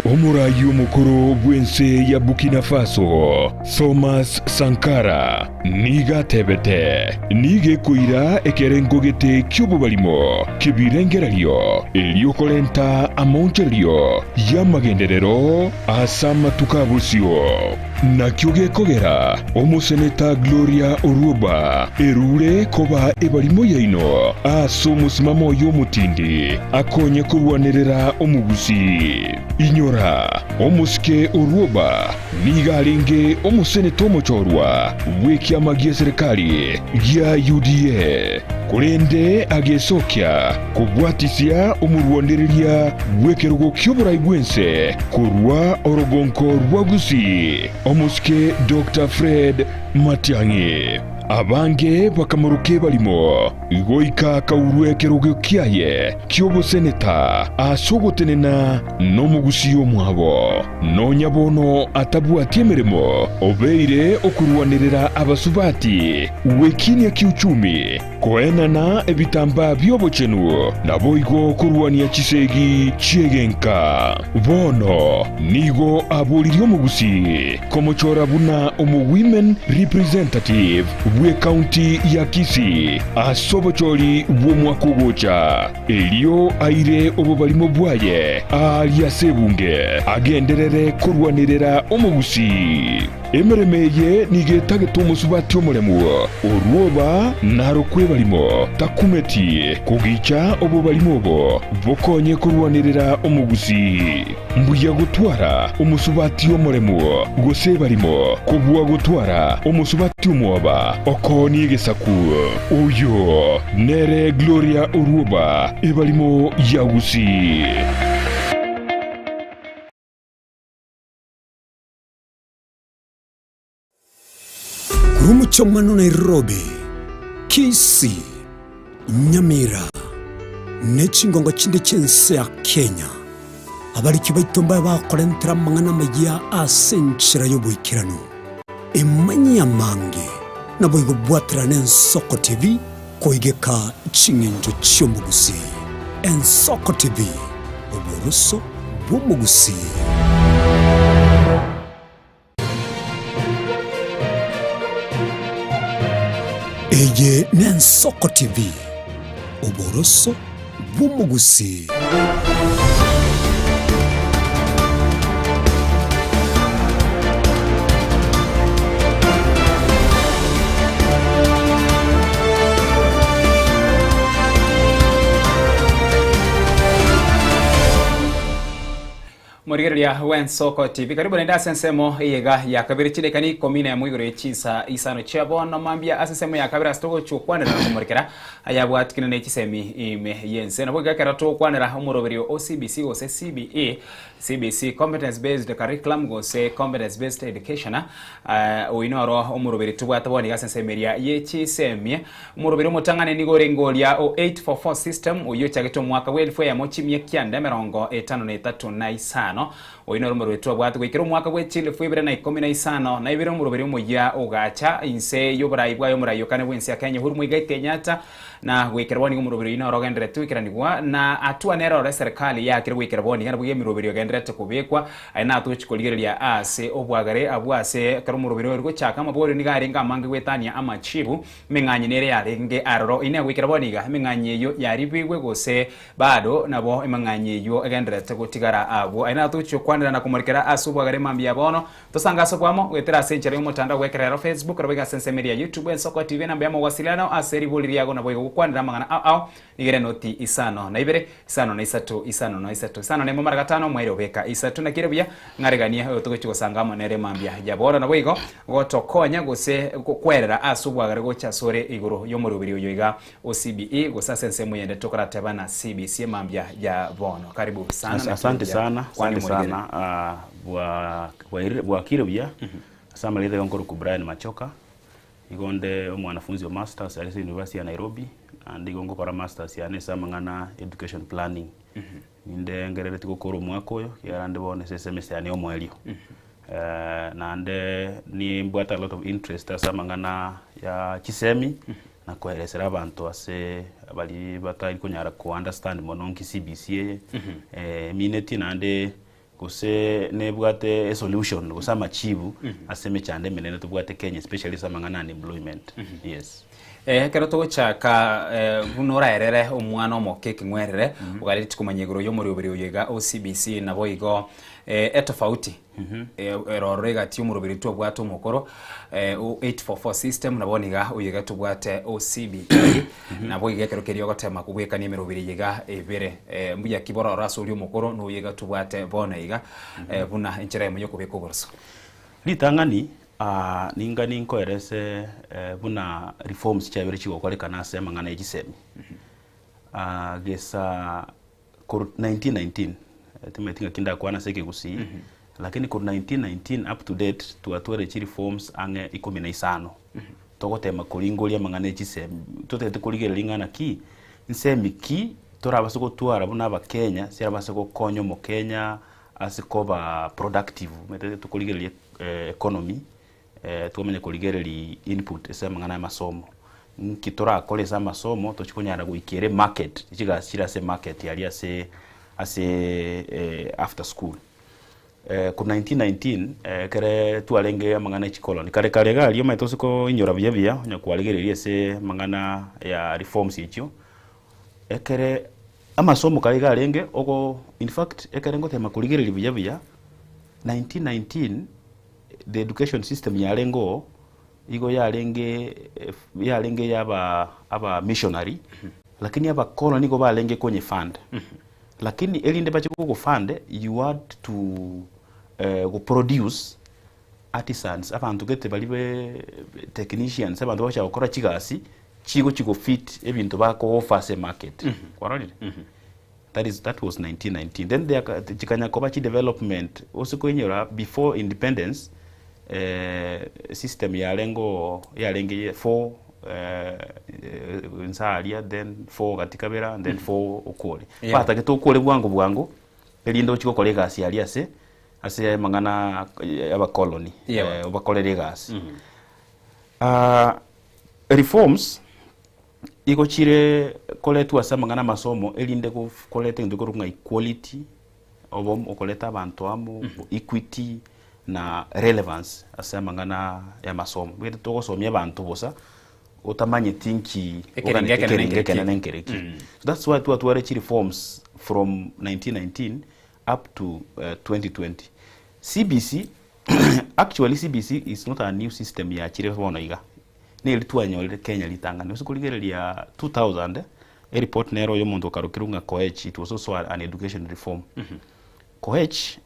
Omoraai omokoro bw'ense ya Burkina Faso, Thomas Sankara, nigo atebete, Nigo ekoira ekerengo gete ki'obobarimo ki'ebirengererio erio korenta amaonchorerio y'amagenderero ase amatuko a bosio. Nakio gekogera omoseneta Gloria Orwoba erure koba ebarimo yaino ase omosimamo oye omotindi akonye korwanerera omogusii. Inyora, omosike Orwoba nigo arenge omoseneta omochorwa bw'ekiama gi'eserekari gia UDA, korende agesokia kobwatisia omorwanereria bw'ekerogo ki'oborai bw'ense korwa orogonko rwa Gusii, omosike Doctor Fred Matiang'i. Abange bakamoroka ebarimo, goika akaurwa ekerogo kiaye ki'oboseneta ase ogotenena nomogusii omwabo. Nonya bono atabwati emeremo, obeire okorwanerera abasubati gwekinia kiuchumi, Koenana ebitambaa bi'obochenu, naboigo korwania chisegi chi'egenka. Bono nigo aboririe omogusii komochora buna omo-women representative bw'ecounty ya Kisii ase obochori bw'omwaka ogocha, erio aire obobarimo bwaye aaria ase ebunge agenderere korwanerera omogusii. Emeremo eye nigo etagete omosubati omoremu, orwoba narokwe ebarimo, takumeti kogicha obobarimo obo bokonye korwanerera omogusii. Mbuya gotwara omosubati omoremu gose ebarimo kobua gotwara omosubati omwoba okoonia egesaku. Oyo nere Gloria Orwoba, ebarimo ya Gusii. Korwa omochie Nairobi, Kisii, Nyamira, ne chingongo chinde chi'ense ya Kenya, abariki baito mbabe bakorentera amang'ana amayia ase enchera y'oboikeranu. Emanyie amange, naboigo bwaterane Ensoko TV koigeka ching'encho chi'omogusii. Ensoko TV, oboroso bw'omogusii. Eye n'Ensoko TV, oboroso bw'omogusii. Morigereria bw'Ensoko TV, karibu naende ase ensemo eyega ya kabere chidakika ikomi na emo igoro ye chinsa isano chia bono mambia ase ensemo ya kabere ase togochia gokwanera na komorikera ayabwatikine ne chisemi ime y'ense. Nabo iga ekero togokwanera omoroberio o CBC gose CBE, CBC Competence Based Curriculum gose Competence Based Education, oyio noro omoroberio tobwate bono iga ase ensemo eria ye chisemi. Omoroberi omotang'ani nigo orenge oria o 8-4-4 system, oyio ochagete omwaka bw'elifu eyemo chimia kianda emerongo etano na etato na isano. Oyio noro omoroberi twabwate goikera omwaka bwe chilifu ibere na ikomi na isano na ibere. Omoroberi omoyia ogacha inse y'oborai bwaye omorai o kane bw'ense ya Kenya Uhuru Muigai Kenyatta, na goikera bono iga omoroberi oyio noro ogendererete goikeranigwa na hatua nere oro eserekari yaakire goikera bono iga nabo iga emeroberi ogendererete kobekwa. Aye natochi korigereria aase obwagare abwo ase ekero omoroberi oyo ore gochaka amaborio nigo arenge amange goetania amachibu. Emeng'anyi nere yarenge aroro. Inee goikera bono iga emeng'anyi eyio yaribigwe gose bado nabo emeng'anyi eyio egendererete gotigara abwo? Aye natochi gokwanera na komorikera ase obwagare mambia bono. Tosange ase obwamo goetera ase enchera y'omotandao bw'ekerero Facebook nabo iga ase ensemo eria ya YouTube Ensoko TV enamba y'amawasiliano ase ribori riago naboigo gokwanera amang'ana ao ao nigo ere noti isano na ibere isano na isato isano na isato isano na emo mara gatano mwaire obeka isato. Naki ere buya ng'areganie oyo togochia gosanga amo nere mambia ya bono naboigo gotokonya gose kwerera ase obwagare gocha asore igoro y'omoroberi oyo iga o CBE gose ase ensemo eyende tokorateba na CBC mambia ya bono. Karibu sana naki ere Asante buya sana, kwani asante omorigere. sana ah, bwa bwairire bwakire buya ase amaretha iga nkorokwa Brian Machoka Igo nde omwanafunzi o masters ase university ya Nairobi, naende igo ngokora masters yane ase amang'ana education planning. Ninde ngerereti gokora omwaka oyo, ekiagera nde bono ase esemester yane ya omoerio. Naende nimbwate a lot of interest ase amang'ana ya chisemi na koeresera abanto ase baria batari konyara ko understand mono nki CBC eye eminetie naende gose nebwate esolution gose amachibu ase emechando emenene tobwate Kenya especially ase amang'ana ya unemployment, yes. Ekero togochaka buna oraerere omwana omoke ekeng'werere, ogaretie komanya igoro y'omoroberi oyo iga o CBC naboigo etofauti erororo egati y'omoroberi twabwate omokoro o 844 system na bono iga oyo iga tobwate o CBE naboigo ekero keria ogotema kobwekania emeroberi eye iga ebere. Mbuya ki bororo ase oria omokoro na oyo iga tobwate bono iga buna enchera eyemo y'okobeka oboroso? Ritang'ani Ninga ninkoerese buna reforms chiabere chigokorekana ase amang'ana ye chisemi. Gesa korwa 1919, timanyeti ng'aki ndakwane ase ekegusii, lakini korwa 1919 up to date twatwarire chireforms ang'e ikomi na isano. Togotema koringoria amang'ana ye chisemi, totagete korigereria ng'a naki, nsemi ki torabase gotwara buna abakenya, chiarabase gokonya omokenya ase koba productive, omanyete tokorigereria economy, twamanya korigereria input ase amang'ana y'amasomo, nki torakore ase amasomo tochi konyara goikera emarket, chigasi chire ase emarket aria ase ase after school. Korwa 1919 ekere twarenge amang'ana ya chikoloni, kare kare iga aria omanyete ase koinyora buya buya onye kwarigereria ase amang'ana ya reforms echio, ekere amasomo kare iga arenge ogo in fact ekere ngotema korigereria buya buya, 1919 the education system yarenge oo, igo yarenge yarenge ya aba aba missionary, lakini abakoloni nigo barenge konye fund. Lakini erinde bache gogofund you had to go produce artisans, abanto gete baria be technicians, abanto bagocha gokora chigasi chigochi go fit ebinto bako offer ase emarket. Kwarorire? That is that was 1919. Then there chikanya koba chi development ose koinyora before independence system yarenge oo yarenge ye four inse aria then four gati kabera then four okore. Batagete okore bwango bwango erinde ochie gokora egasi aria ase ase amang'ana ya abakoloni obakorere egasi. Reforms Igo chire koretwa ase amang'ana amasomo erinde koreta egento gekorokwa ng'a equality, obomo, okoreta abanto amo, equity na relevance ase amang'ana y'amasomo. Omanyete togosomia abanto bosa, otamanyeti nki Ekerengo ekenene ekerengo nkereki. ekenene nkereki. So that's why twatware chireforms from 1919 up to 2020. CBC, actually CBC is not a new system yachire bono iga. Neri twanyorire Kenya ritang'ani. Gose korigereria 2000, ereport nero oyo omonto okarokirwe ng'a Koech, it was also an education reform. Koech,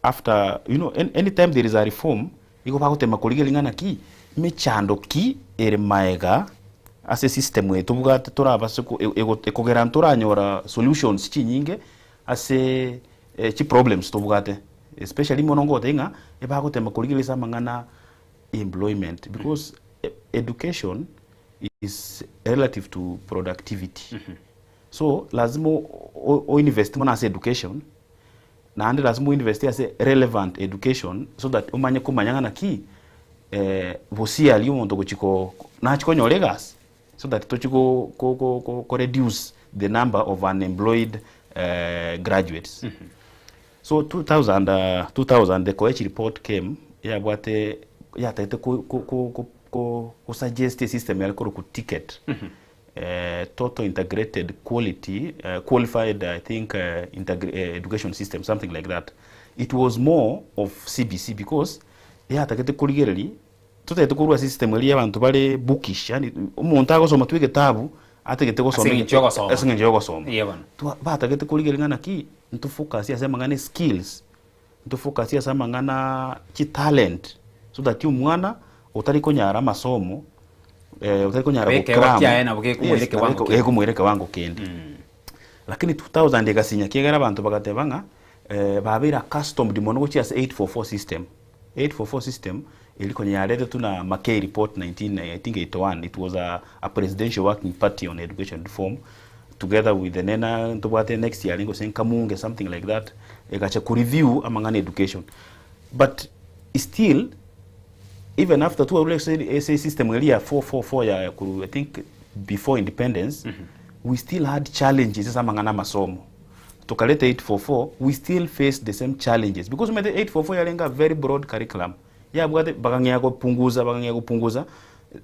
after, you know, any time there is a reform, igo bagotema korigereria ng'a naki, mechando ki ere maega ase esystem eye tobwate torabase ko ekogera ntoranyora solutions chinyinge ase chiproblems tobwate. Especially mono ngotebia ng'a, ebagotema korigereria ase amang'ana employment because education is relative to productivity so lazima o invest mono ase education naende lazima o invest ase relevant education so that omanye komanya ng'a naki bosie aria omonto ogochi ko nachi konyora egasi so that tochi ko ko ko reduce the number of unemployed graduates. So 2000, 2000 the Koech report came yabwate yatagete ko ko ko ko ko ko suggest a system yare korokwa ticket total integrated quality qualified I think education system something like that. It was more of CBC because yatagete korigereria totagete korwa ase system eria abanto bare bookish yaani omonto agosoma tu egetabu atagete gosoma Ase eng'encho y'ogosoma. ase eng'encho y'ogosoma. Eeh bono. Twa batagete korigereria ng'a naki ntofocus ase amang'ana eskills, ntofocus ase amang'ana chitalent so that omwana otari konyara amasomo otari konyara Nabo ekeegwa gocram kiaye nabo gekomoira yes, ekewango nabo kende. gekomoira ekewango kende. Lakini 2000 egasinya ekiagera abanto bagateba ng'a babeire accustomed mono gochia ase 844 system. 844 system eria konya yaretetwe na Mackay report 19 I think 81 it was a, a presidential working party on education reform together with the nena ntobwate next year gose Nkamunge something like that egacha ku review amang'ana education. But still even after twarure ase ase esystem eria ya 444 ya korwa I think before independence, we still had challenges ase amang'ana amasomo. Tokareta 844, we still face the same challenges because omanyete 844 yarenge a very broad curriculum, yabwate bakang'ea gopunguza bakang'ea gopunguza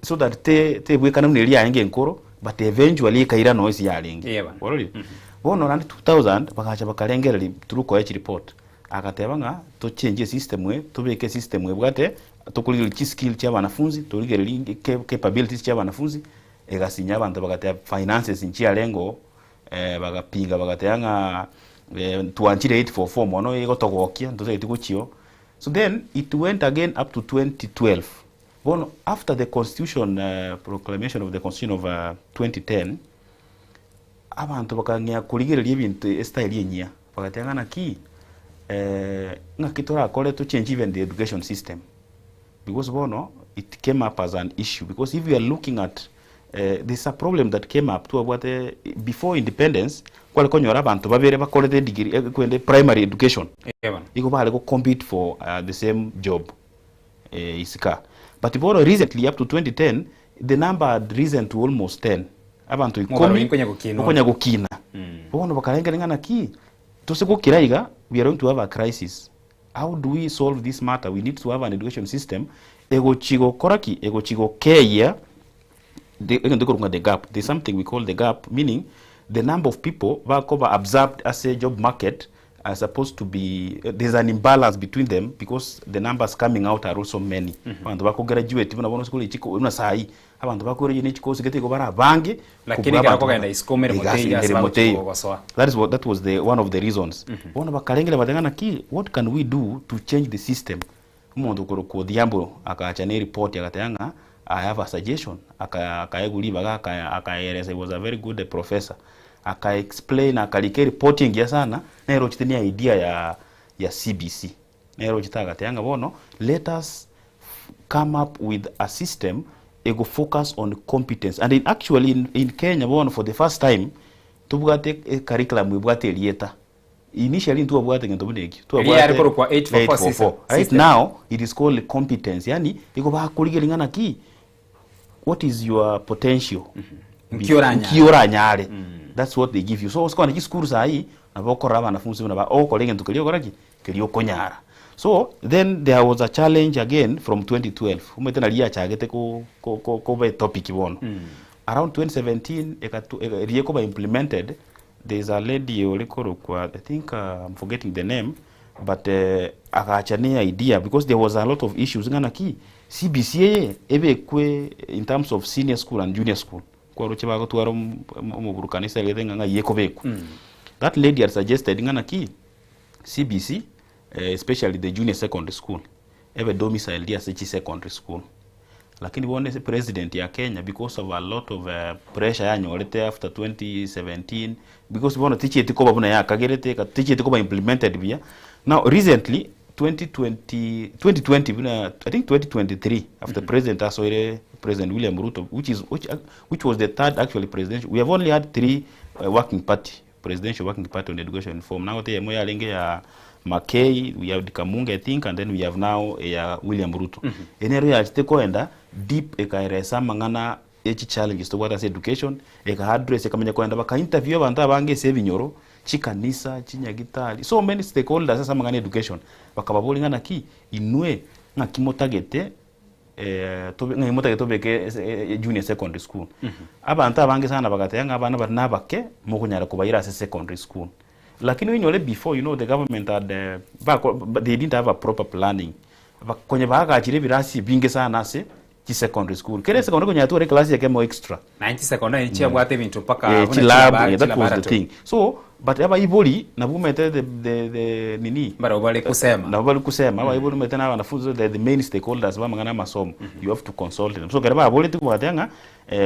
so that te tebwekana buna eria yarenge enkoro but eventually ekaira nonya ase yarenge. Eeh bono. Kwarorire? Bono naende 2000 bagacha bakarengereria through Koech report. Agateba ng'a tochengie esystem eye, tobeke esystem ebwate tokorigereria chiskill chia abanafunzi, torigererie capabilities chia abanafunzi, egasinya abanto bagateba finances nchiarenge oo, bagapinga bagateba ng'a twanchire 844 mono egotogokia ntotageti gochia oo. So then it went again up to 2012. Bono after the constitution proclamation of the constitution of 2010, Abanto bakang'ea korigereria ebinto estyle enyia, bagateba ng'a naki ng'aki torakore to change even the education system because bono it came up as an issue because if you are looking at there's a problem that came up twabwate before independence kware konyora abanto babere bakorete edegree kwende primary education igo bare go compete for the same job isika but bono recently up to 2010 the number had risen to almost 10 abanto Mobaro ikomi inkonya gokina ore. okonya gokina bono bakarengereria ng'a naki tose gokira iga we are going to have a crisis how do we solve this matter we need to have an education system egochi gokora ki egochi gokeyia the egento ekorokwa ng'a the gap there's something we call the gap meaning the number of people bakoba absorbed ase job market are supposed to be there's an imbalance between them because the numbers coming out are also many abanto bako graduate buna bono ase kore chiko buna saii abanto bako graduate ne chikosi gete igo bare abange Lakini kobua ekero abanto okogenda isiko emeremo Iga ase teiyo ase emeremo bagochi teiyo. gosoa. That is what, that was the one of the reasons. Bono bakarengereria bateba ng'a naki what can we do to change the system Omonto okorokwa Odhiambo agacha ne report agateba ng'a I have a suggestion, aka akaegwa ribaga aka akaeresa he was a very good professor, aka explain akarika ereport engiya sana, nere ochete ne idea ya ya CBC. Nere ochete agateba ng'a bono let us come up with a system ego focus on competence and in actually in, in Kenya bono for the first time tobwate e curriculum ebwate erieta. Initially ntwabwate gento buna ekio, Eria yare twabwate korokwa 844 system. 844. Right System. now it is called competence, yaani igo bakorigereria ng'a naki what is your potential Nki oranyare. Nki oranyare. That's what they give you. So ase kogenda chisukuru saii nabo okorora abanafunsi buna ba ogokora egento keria ogokora ki? Keria okonyara. So then there was a challenge again from 2012 omanyete naria yachagete ko ko ko koba etopic bono. Around 2017 ekatu riria ekoba implemented There is a lady ore korokwa I think I'm forgetting the name but agacha ne idea because there was a lot of issues ng'a naki CBC eye ebekwe in terms of senior school and junior school kwaroche bagotwara omoburukano ase egete ng'a ng'ai ekobekwa. That lady had suggested ng'a naki CBC especially the junior secondary school ebe domiciled ase chi secondary school. Lakini bono ase president ya Kenya because of a lot of pressure yanyorete after 2017 because bono tichieti koba buna yakagerete tichieti koba implemented buya. Now recently 2020 2020 buna I think 2023 after president asoire President William Ruto which is which, which was the third actually presidential we have only had three working party Presidential Working Party on Education Reform nagote eyemo yarenge ya Makei, we had Kamunge I think and then we have now eya William Ruto. Eye nero yachete koenda deep ekaeresa amang'ana ye chichallenges tobwate ase education, eka address ekamanya koenda baka interview abanto abange ase ebinyoro, chikanisa, chinyagitari, so many stakeholders ase amang'ana ya education. Bakababoria ng'a naki inwe ng'aki motagete tobe ng'ai motagete tobeke ase junior secondary school. Abanto abange sana bagateba ng'a abana baria nabake mokonyara kobaira ase secondary school. Lakini oinyore before you know the government had bako they didn't have a proper planning. Konya baagachire ebirasi ebinge sana ase chisecondary school. Kera esecondary okonyara tware eclass ekemo extra. Naende chisecondary nchiabwate ebinto mpaka buna chilab, that was the thing. So but abaibori nabwo omanyete the the the nini Mbarabwo bare kusema. Nabo bari kusema abaibori omanyete na abanafunzi they are the main stakeholders ba amang'ana amasomo you have to consult them. So ekero baboretie kobatebi ng'a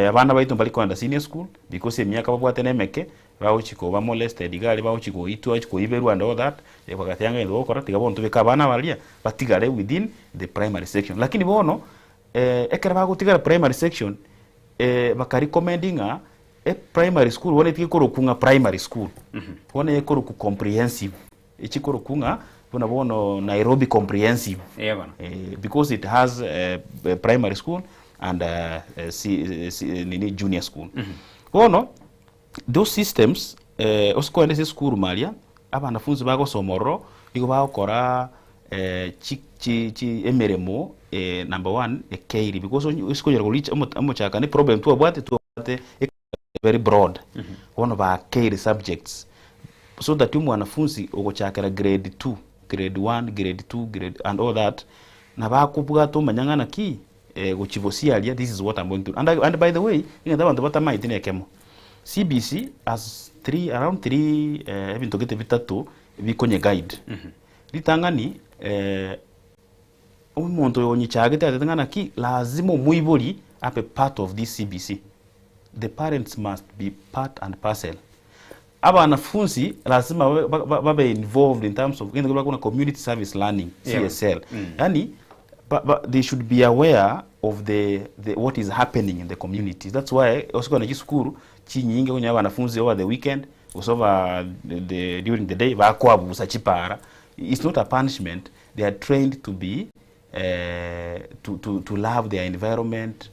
abana baito mbari kogenda senior school because emiaka babwate na emeke bagochi koba molested iga aria bagochi goitwa bagochi koiberwa and all that bagateba ng'a egento togokora tiga bono tobeke abana baria batigare within the primary section. Lakini bono ekero bagotigara primary section baka recommend ng'a E primary school bono etige korokwa ng'a primary school, bono ekorokwa comprehensive, echi korokwa ng'a Buna bono Nairobi Comprehensive because it has primary school and nini junior school. Bono those systems ase kogenda ase esukuru maria abanafunzi bagosoma ororo nigo bagokora chi chi chi emeremo number one ekeiri because onye ase konyora koricha omochakano eproblem twabwate twabwate very broad bono bakeire subjects so that omwanafunzi ogochakera grade 2 grade 1 grade 2 grade and all that nabo akobwata omanya ng'a naki eh, gochia bosia aria this is what I'm going to do. And, and by the way egento abanto batamaeti na ekemo CBC has three around three eh, ebinto gete bitato bikonye guide ritang'ani eh, omonto oyo onyichagete atete ng'a naki lazima omoibori abe part of this CBC the parents must be part and parcel. Abanafunzi lazima babe, ba- babe involved in terms of gento bakona community service learning CSL. Yani ba, ba, they should be aware of the, the what is happening in the community. That's why osikona chisukuru chinyinge konya abanafunzi over the weekend gose over the, the, during the day bakwabusa chipara. It's not a punishment. They are trained to be eh, to, to, to love their environment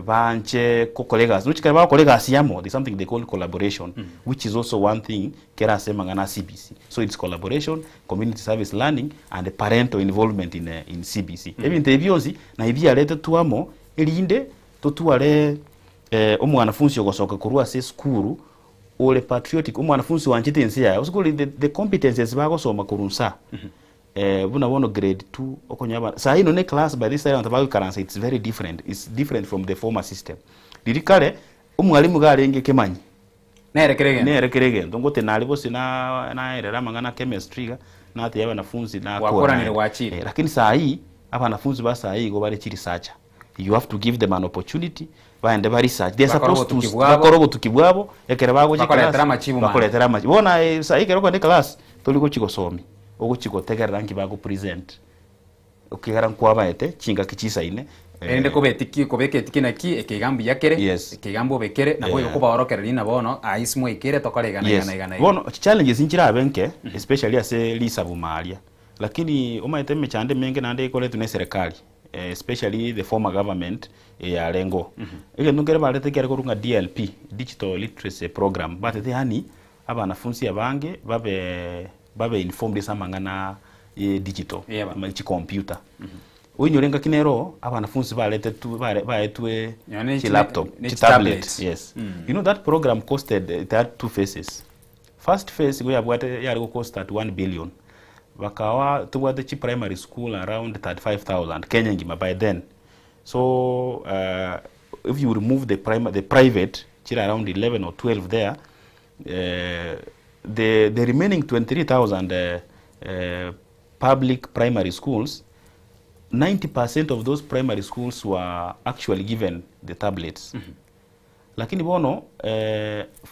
banche kokora egasi nochi kare bagokora egasi amo there's something they call collaboration mm. which is also one thing kera ase amang'ana a CBC so it's collaboration community service learning and parental involvement in, uh, in CBC mm. ebinto ebi bionsi na ebiaretetwe amo erinde totware eh, omwanafunsi ogosoka korwa ase esukuru ore patriotic omwanafunsi wanchete ense yaye osukuru the, the competences bagosoma korwa nsa mm -hmm. Eh, buna bono grade 2 okonyora abana saa ino ne class by this time abanto bagoikaransa it's very different it's different from the former system riria kare omwalimu iga arenge kemanyi Nere kera egento. nere kera egento ngote nare gose na naerera amang'ana chemistry iga natebia abanafunzi nakora Gwakoranire naende. gwachire. Eh, lakini saa hii abanafunzi ba saa hii igo bare chiresearcher you have to give them an opportunity baende ba research they are Bakore supposed to obotuki bwabo. bakore obotuki bwabo ekero bagocha Bakoretera class, amachibu mambia. bakoretera amachibu bono aye saa hii ekero okogenda eclass tori gochi gosomia ogochi gotegerera nki bago present ekiagera nkwabaete chingaki chisaine Erinde kobetiki kobeka etiki naki ekeiga mbuya kere Yes. ekeiga mbobekere nabo Yeah. okobaorokereria na bono aye ase mwaikire tokore igana Yes. igana igana iga. Bono challenges nchirabe nke especially ase risabu maria lakini omanyete emechando emenge naende ekoretwe na eserekari especially the former government eyarenge oo. Egento nkere barete kiare korwa ng'a DLP, Digital Literacy Program, batete yaani abanafunsi abange babe babe informed ase amang'ana ye digital, ama chicomputer. Oinyore engaki nere oo, abanafunsi baretetwe bare baetwe Nonya ne chi chi- laptop, ne chi chi tablet, tablets. yes. You know that program costed, it had two phases. First phase igo yabwate yare go cost 31 billion. Bakawa tobwate chi primary school around 35,000 Kenya engima by then. So uh, if you remove the, prima, the private chire around 11 or 12 there uh, the, the remaining 23,000 uh, uh, public primary schools 90% of those primary schools were actually given the tablets. Mm -hmm. Lakini bono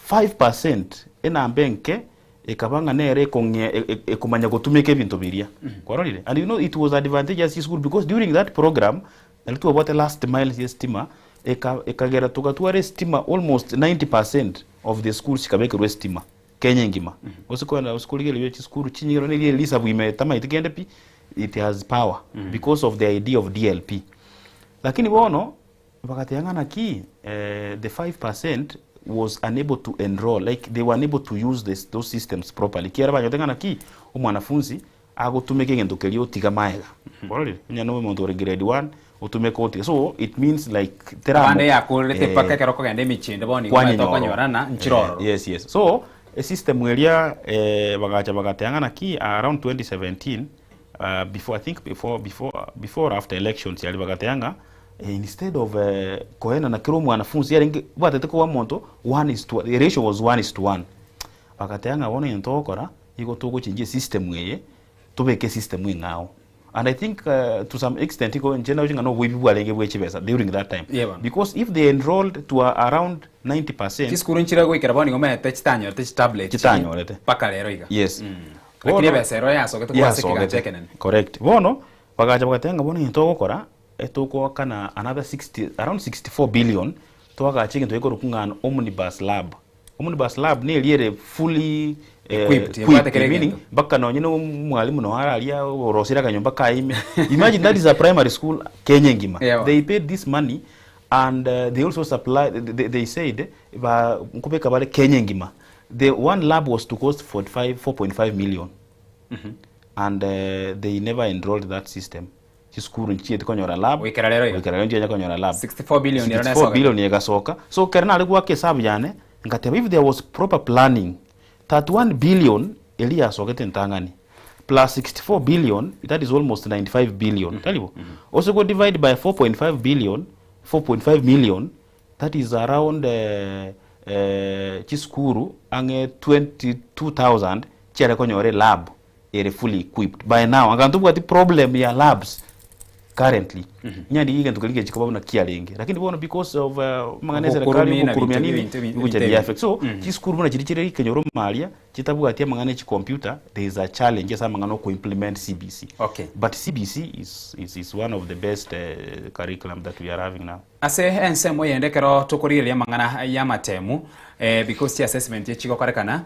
5% enamba enke ekaba ng'a nere ekong'ea ekomanya gotumeka ebinto biria. Kwarorire? And you know it was advantageous chisukuru because during that program nari twabwate last mile ya estima eka ekagera togatwara estima almost 90% of the schools chikabekerwa estima Kenya engima. Gose kogenda gose korigereria chisukuru chinyinge nonye riria risabu ime tamaeti kende pi it has power because of the idea of DLP. Lakini bono Bagateba ng'a naki the 5% was unable to enroll, like they were unable to use this, those systems properly. Ekiagera banyorete ng'a naki omwanafunzi agotumeka egento keria otiga maega. Kwarorire? Onye na omonto ore grade 1 otumeka otiga. So it means like teramo Abande yakorerete mpaka ekero okogenda emechie ende bono igo omanyete okonyorana nchire ororo. Yes, yes. So esystem eria bagacha bagateba ng'a naki around 2017 before I think before before before or after elections aria bagateba ng'a Instead of koenana kera omwanafunsi yarenge bwatete koba omonto one is to the ratio was one is to one. Bagateba ng'a bono egento togokora igo togochenjia esystem eye tobeke esystem eng'ao. And I think to some extent igo inche naroche ng'a noboibi bwarenge bwe chibesa during that time. Yeah, bono. Because if they enrolled to around 90%. Chisukuru nchire goikera bono igo omanyete chitanyorete chitablet Chitanyorete. mpaka rero iga. Yes. Lakini Bono ebesa ero yasogete korwa ase ekegancha yasogete. ekenene. Correct. Bono bagacha bagateba ng'a bono egento togokora Etogoakana another 60, around 64 billion toagache egento gekorokwa ng'a an omnibus lab. Omnibus lab neria ere fully Equipped, ebwate kera meaning egento. mpaka nonye na omwalimu noo araria orosire akanyomba kaye ime. Imagine that is a primary school Kenya engima. Ewa. They paid this money and they also supply, they said ba nkobeka bare Kenya engima. The one lab was to cost 45, 4.5 million and they never enrolled that system. Chisukuru nchichieti konyora lab. Goikera rero iga. Goikera rero nchianya konyora lab. 64 billion ero 64 nesoka. billion egasoka. So kere nare goaka esabu yane, ngateba if there was proper planning, 31 billion eria yasogete entang'ani plus 64 billion that is almost 95 billion. Tari bo? Ose go divide by 4.5 billion, 4.5 million, that is around eh, eh, chisukuru ang'e 22,000 chiare konyora elab ere fully equipped by now anga ntobwati problem ya labs currently nyari egento keria gechikoba buna kiarenge lakini bono because of uh, amang'ana ya serikali Obokurumi na obokurumia binto nini binto binto bigocha binto bi affect so Mhm. chisukuru buna chiria chire rikenyoro maria chitabwati amang'ana ya chicomputer there is a challenge ase amang'ana oko implement CBC Okay. but CBC is, is, is one of the best uh, curriculum that we are having now Ase ensemo eyende ekero tokorigereria amang'ana y'amatemu eh, because chiassessment echigokorekana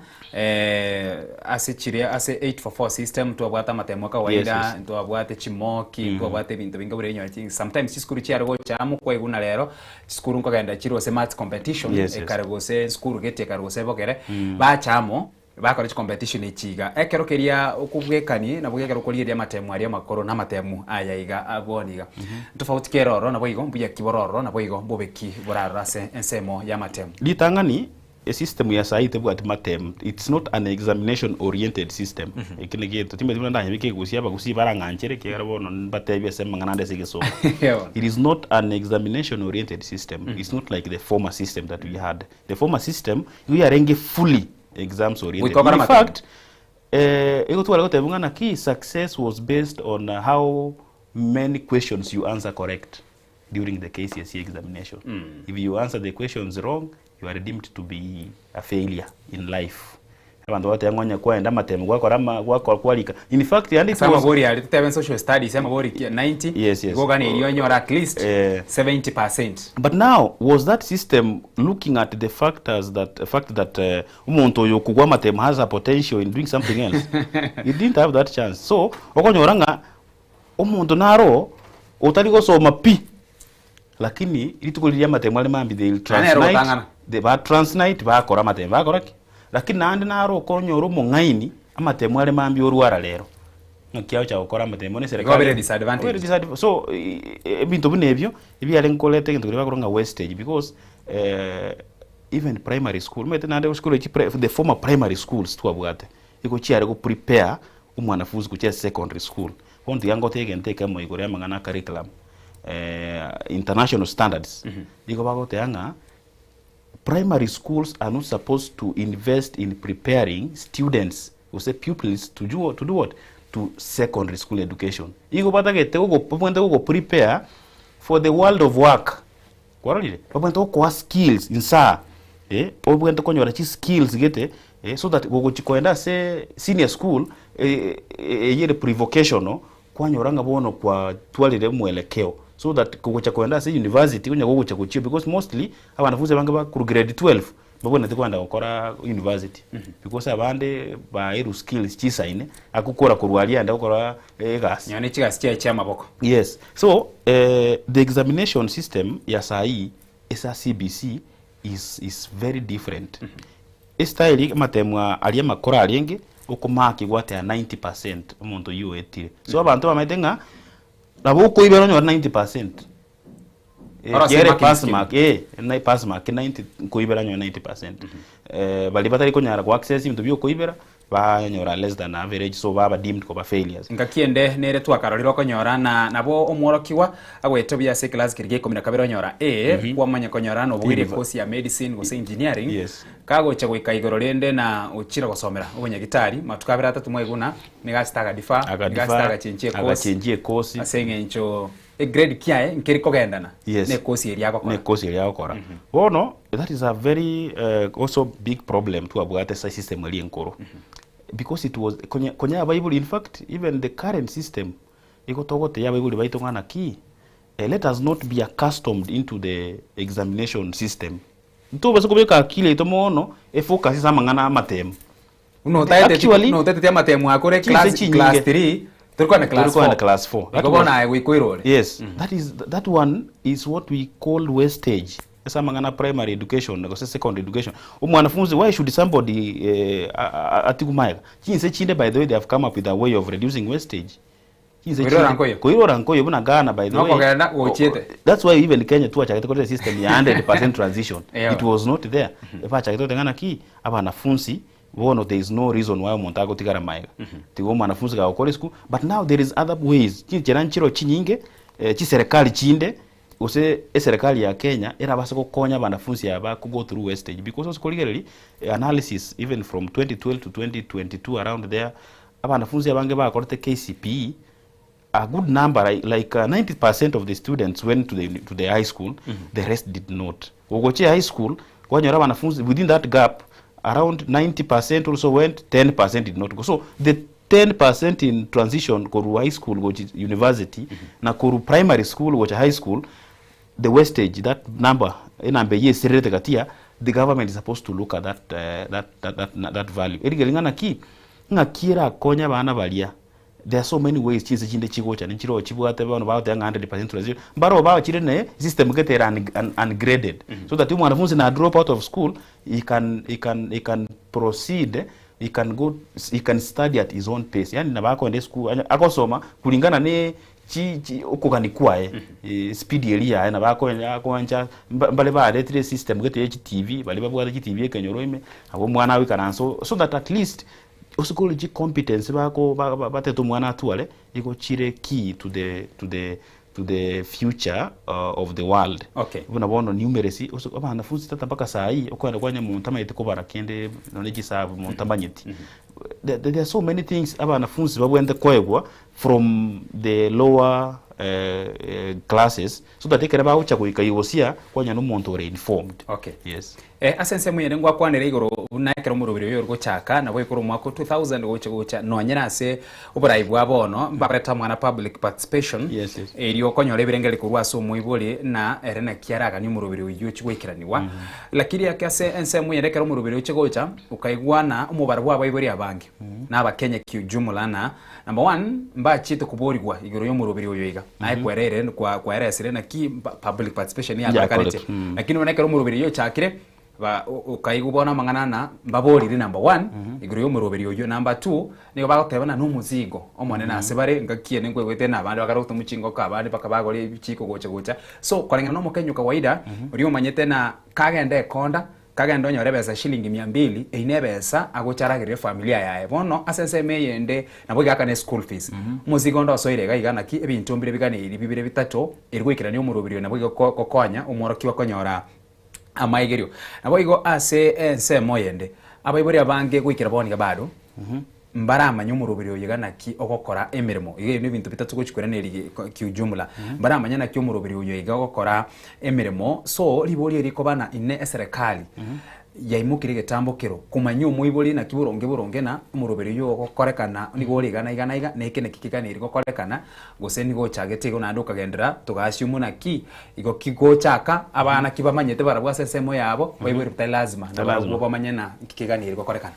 eh, ase chiria ase 844 system twabwate amatemu a kawaida Yes, yes. ntwabwate chimoki ntwabwate ebinto binge buna ebinyora chi sometimes chisukuru chiare gocha amo kwaigwa buna rero chisukuru nkogenda chire gose maths competition Yes, yes. ekare gose esukuru gete ekare gose bogere bacha amo Bakora chicompetition echi iga. Ekero keria okobwekani nabo gekero okorigereria amatemu aria amakoro na amatemu aya iga a bono iga. Ntofauti ki ere ororo nabo igo mbuya ki bore ororo nabo igo mbobe ki borarore ase ensemo y'amatemu. Ritang'ani, esystem ya saii tebwati matemu, it's not an examination oriented system. Eki negento timanyeti buna ndanyebeke egusia abagusii barang'anchere ekiagera bono mbatebie ase amang'ana ande ase egesongo. It is not an examination oriented system, it's not like the former system that we had. The former system igo yarenge fully exams oriented. Goika okore In amatemo. fact, eh, igo tware goteba ng'a naki success was based on uh, how many questions you answer correct during the KCSE examination. If you answer the questions wrong, you are deemed to be a failure in life. Abanto bagoteba ng'a onye kwaenda amatemo gwakora ama gwakora kwarika. In fact, and it Ase was amabori aria totebe social studies amabori ki 90 Yes, yes. igo oganeiri onyore at least Eh. 70%. But now, was that system looking at the factors that fact that uh, omonto oyo okogwa amatemo has a potential in doing something else? He didn't have that chance. So, okonyora ng'a omonto naro otari gosoma pi lakini rituko riria amatemo are mambia they will Naende ere transnight gotang'ana. they ba transnight bakora amatemo bakora ki? Lakini naende naro okonyora omong'aini amatemo are mambia orwara rero. Ng'aki agocha gokora amatemo ne Igo serikali obere disadvantaged. Obere disadv- so ebinto buna ebio ebiarenge koreta egento keria bakorwa ng'a wastage because eh, even primary school omanyete naende chisukuru echi pre the former primary schools twabwate, igo chiare go prepare omwanafunzi gochia ase secondary school. Bono tiga ngote egento ekemo igoro ya amang'ana a curriculum international standards, nigo bagoteba ng'a primary schools are not supposed to invest in preparing students gose pupils to do, to do what? To secondary school education. Igo batagete gogo babwenerete gogo prepare for the world of work. Kwarorire? Babwenerete gokoa skills insaa eh, obwenerete konyora chiskills gete eh, so that gogochi koenda ase senior school eh, eyio ere prevocational kwanyora ng'a bono kwatwarire omwelekeo so that kogocha koenda ase university onye gogocha gochia because mostly abanafunzi abange ba korwa grade 12 Mbabwenerete kogenda gokora university because abande baeirwe skills chisaine agokora korwa aria aende gokora egasi. Nonya ne chigasi chiaye chi'amaboko. Yes. So eh, the examination system ya saii ase CBC is, is very different. Estyle amatemo aria amakoro arenge okomaki gwatea 90% omonto oyio oetire. So abanto bamaete ng'a nabo okoibera onyore 90%. Eh, Orosie kiere marking pass scheme. mark eh na pass mark 90 nkoibera nyore 90% eh baria batari konyara go access ebinto bia okoibera banyora less than average so baba deemed koba failures. Engaki ende nere twakarorire okonyora na nabo omworokigwa agoetobia ase ekelasi keria gia ikomi na kabere onyora A, kwamanya konyora nobogeire Univer- ekosi ya medicine gose engineering, Yes. kagocha goika igoro rende na ochire gosomera obonyagitari, matuko abere atato mwaigwa buna nigo asete agadifa, nigo asete Agadifa, agachenchia ekosi, agachenchia ekosi. ase eng'encho Egrade kiaye nkeri kogendana Yes. nekosi eria agokora. Nekosi eria agokora. Bono that is a very uh, also big problem twabwate ase system eria enkoro. Because it was konya konya abaibori in fact even the current system igo togotebia abaibori baito ng'a naki eh, let us not be accustomed into the examination system. Ntobasa kobeka akili yaito mono efocus ase amang'ana amatemu. Buna otaeteti Actually, buna otaeteti amatemu akore chinse class chinyinge. class 3 torikwana class Torikwana 4 class 4. Igo bono aye goika oirore. Yes, that is that one is what we call wastage. Ase amang'ana primary education gose secondary education. Omwanafunzi why should somebody eh, atigwe magega? Chinse chinde by the way they have come up with a way of reducing wastage. Chinse Koirora chinde nkoyo. koirora nkoyo buna Ghana by the way. Nokogenda gochiete. That's why even Kenya twachagete koreta system ya 100% transition. Yeah. It was not there. Bachagete goteba ng'a naki abanafunsi bono there is no reason why omonto agotigara maega. Tiga omwanafunsi gagokora esukuru but now there is other ways. Chinchera nchiro chinyinge eh, chiserikali chinde gose eserikali ya Kenya erabase gokonya abanafunsi aba ko go through wastage because ase korigereria analysis even from 2012 to 2022 around there Abanafunzi abange bakorete KCPE, a good number like 90% of the students went to the, to the high school, the rest did not. Gogochia high school, kwanyora abanafunzi within that gap around 90% also went, 10% did not go. So the 10% in transition korwa high school gochi university na korwa primary school gocha high school, the wastage that number enamba eyio esererete gati ya the government is supposed to look at that, that, that, that, that value erigeri ng'a naki ng'aki erakonye abana baria there are so many ways chinse chinde chigocha ninchire chibwate bono bagoteba ng'a 100% transition mbaro bachire ne system gete ere un, un, ungraded so that omwanafunzi na drop out of school he can, he can, he can proceed he can go he can study at his own pace yani nabo akoenda esukuru agosoma kulingana ne chi chi okogani kwaye eh, speed eria yaye nabo akoenda akoancha mba- mbare baretire esystem gete ya chitivi baria babwate chitivi ekenyoro ime nabo omwana agoikaransa o so that at least osukuru chicompetence bako ba- ba- batete omwana atware igo chire key to the to the to the future of the world. Okay. Buna bono numeracy ase abanafunzi tata mpaka saa hii okoenda kwanya omonto amanyete kobara kende nonye chisabu omonto amanyeti. There, there are so many things abanafunzi babwenerete koegwa from the lower classes so that ekere bagocha goika igosia kwanya na omonto ore informed. Okay. Yes. Eh, ase ensemo eyende ngwakwanere igoro buna ekero omoroberi oyo ore gochaka nabo ekero omwaka o 2000 gocha gocha nonye nase oborai bwa bono mbakorete amang'ana public participation Yes, yes. erio okonyora ebirengererio korwa ase omoibori na ere naki araganie omoroberi oyio ochie goikeranigwa Lakini ake ase ensemo eyende ekero omoroberi oche gocha okaigwana omobaro bwa abaibori abange na abakenya kiujumla na number one mbachiete koborigwa igoro y'omoroberi oyo iga naye kwerere kwa kwaeresire naki public participation yakorekanete Yakoreka, mm. lakini bono ekero omoroberi oyo ochakire ba okaigwa bono amang'ana na mbaborire number one igoro y'omoroberi oyio number two nigo bagoteba ng'a nomozigo omonene ase bare ngaki ende nkoigwete na abande bakare gotoma chingoko abande mpaka bagora ebichiko gocha gocha so koreng'ana na omokenya o kawaida oria omanyete na kagende ekonda kagende onyore ebesa shilingi mia mbili eyio na ebesa agocha aragerere efamilia yaye bono ase ensemo eyende nabo iga akane school fees omozigo onde osoire iga iga naki ebinto mbire biganeiri bibere bitato eri goikerania omoroberi oyo nabo iga gokonya omworokigwa konyora Amaigerio. Naboigo ase ensemo eyende, abaibori abange goikera bono iga bado mbaramanye omoroberi oyo iga naki ogokora emeremo. Iga ebio nebinto bitato gochi koiraneria kiujumla. Mbaramanye naki omoroberi oyo iga ogokora emeremo, so riborio eri rikoba na ine eserekari yaimokire egetambo kero komanya omoibori naki boronge boronge na omoroberi oyio ogokorekana nigo ore iga na iga na iga na eke naki keganeiri gokorekana Gose nigo ochagete igo naende okagenderera, togaashumu naki igo ki gochaka, abana ki bamanyete barabwo ase ensemo yabo, baiboire tari lazima, Tari nabarabwo lazima. bamanye na nki keganiri gokorekana.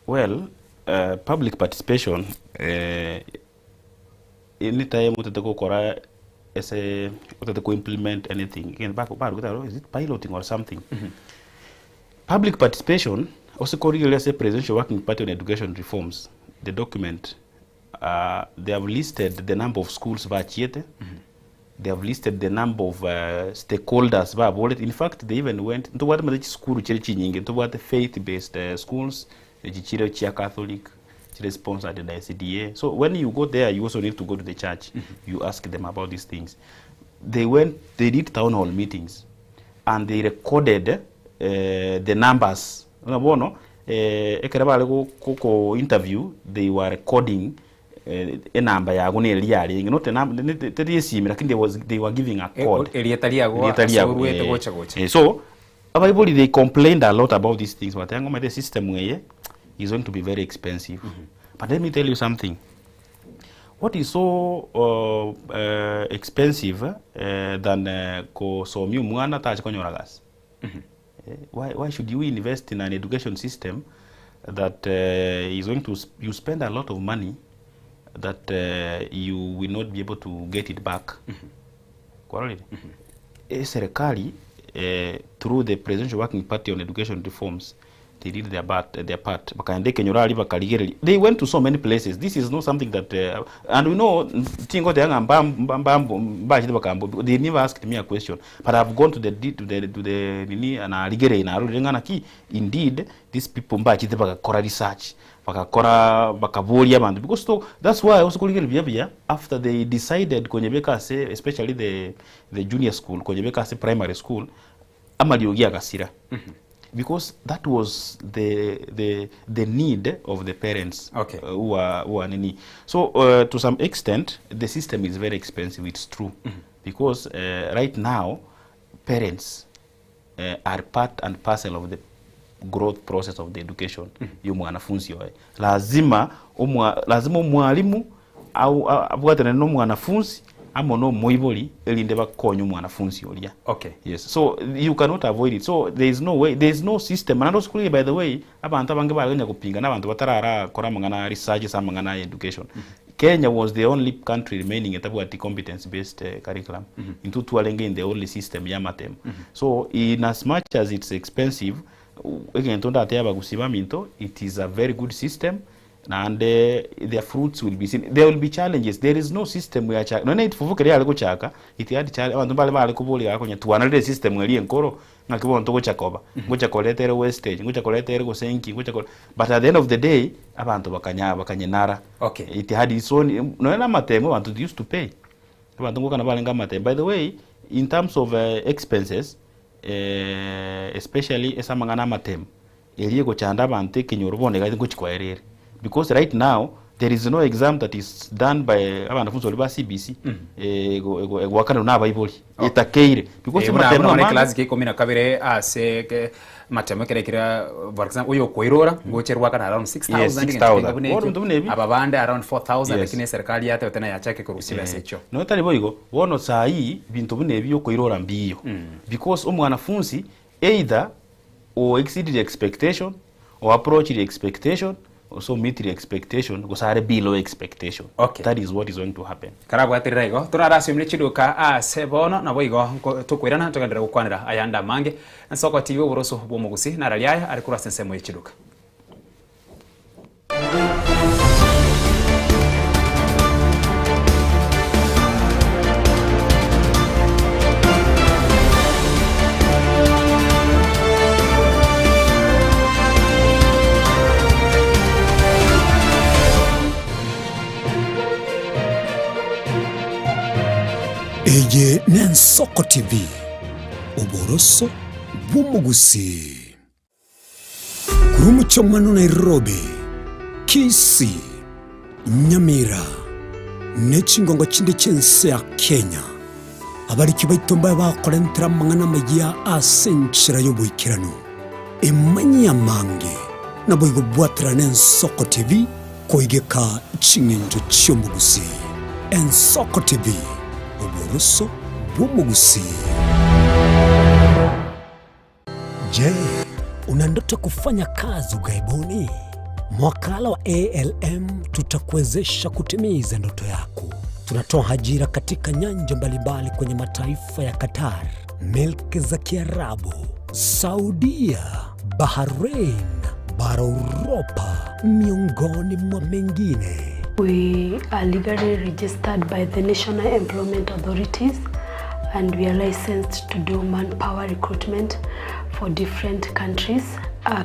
Well, public participation anytime otete gokora ase otete ko implement anything, egento bako barugete aro is it piloting or something. Public participation ase korigereria ase Presidential Working Party on Education Reforms, the document, they have listed the number of schools bachiete, they have listed the number of stakeholders baborete, in fact they even went, ntobwate omanyete chisukuru chire chinyinge, ntobwate faith based schools, echi chire chia Catholic, chire sponsored na SDA, so when you go there you also need to go to the church, you ask them about these things. They went, they did town hall meetings and they recorded the numbers buna bono ekero bare goko interview they were recording enamba yago neri yarenge not enamba teri esimi lakini they was they were giving a code Erieta riago Erieta ase riago, oruete gocha gocha. so abaibori they complained a lot about these things but ng'ombe the system eye is going to be very expensive but let me tell you something What is so expensive than kosomia omwana tache konyora gasi? Why, why should you invest in an education system that is going to, you spend a lot of money that you will not be able to get it back. Kwarorire? Eserekari through the Presidential Working Party on Education Reforms, they did their part, their part. Bakaenda ekenyoro aria bakarigereria. They went to so many places. This is not something that, and we know, tingoteba ng'a mba, mba, mba, mbachete bakambo, they never asked me a question. But I've gone to the, to the, to the nini, narigereria narorire ng'a naki, indeed, these people mbachete bagakora research, bagakora, bakaboria abanto. Because so, that's why also korigereria buya buya, after they decided konyebeka ase, especially the, the junior school, konyebeka ase primary school, amariogi agasira. Because that was the, the, the need of the parents Okay. who are, who are nini. So to some extent, the system is very expensive, it's true. Because right now, parents are part and parcel of the growth process of the education y'omwanafunzi oye. Lazima, omwa, lazima omwalimu au abwatane n'omwanafunzi amo n'omoibori erinde bakonye omwanafunzi oria. Okay. Yes. So you cannot avoid it. So there is no way, there is no system. And also by the way, abantu abange bagenya kupinga n'abantu batarara kora amang'ana research ase amang'ana ya education. Kenya was the only country remaining etabwati competence based curriculum. Intwe twarenge in the only system ya matemo. So in as much as it's expensive, egento ndateba abagusi baminto, it is a very good system naende their fruits will be seen. There will be challenges. There is no system ya chaka. Nonye itifufu keria yare gochaka, it had challenge. Abanto mbare bare koboria gakonya twanarire system eria enkoro ng'aki bono togocha koba. Ngocha koreta ere wastage, ngocha koreta ere gose nki, ngocha kore. But at the end of the day, abanto bakanya bakanyenara. Okay. It had its own nonye na amatemo abanto used to pay. Abanto ngokana barenge amatemo. By the way, in terms of expenses, especially ase amang'ana amatemo, eria egochanda abanto ekenyoro bono iga ngochi koera ere. Because right now, there is no exam that is done by abanafunzi baria ba CBC, ego, ego, egoakanerwa na abaibori. Okay. Etakeire. Because Eh, buna amatemo buna amange class kia ikomi na kabere ase ke matemo ekere kera, for example, oyo okoirora gocha rwakana around 6000 Yes, egento 6000. kenga buna Bono ekio. binto buna ebi. Aba bande around 4000 Yes. lakini eserikali yatebete naye yachake korusia chibesa echio. Nonya tari boigo, bono saa hii binto buna ebi okoirora mbiyo. Because omwanafunzi either o exceed expectation, o approach the expectation, so meet the expectation, gose are below expectation. Okay. That is what is going to happen. Karabwaterera igo, torarasiomire chiduka ase bono, nabo igo tokoirana togenderere gokwanera ayande amange. Ensoko TV oboroso bw'omogusi narari aya are korwa ase ensemo ye chiduka. Eye n'Ensoko TV, oboroso bw'omogusii. Korwa omochie omwana o Nairobi, Kisii, Nyamira, ne chingongo chinde chi'ense ya Kenya, abariki baito mbabe bakorentera amang'ana amayia ase enchera y'oboikeranu. Emanyie amange, naboigo bwaterana Ensoko TV koigeka ching'encho chi'omogusii. Ensoko TV, oboroso bw'omogusii. Je, una ndoto kufanya kazi ughaibuni? Mwakala wa ALM tutakuwezesha kutimiza ndoto yako. Tunatoa ajira katika nyanja mbalimbali kwenye mataifa ya Qatar, milki za Kiarabu, Saudia, Bahrain, bara Uropa, miongoni mwa mengine. We are legally registered by the National Employment Authorities and we are licensed to do manpower recruitment for different countries.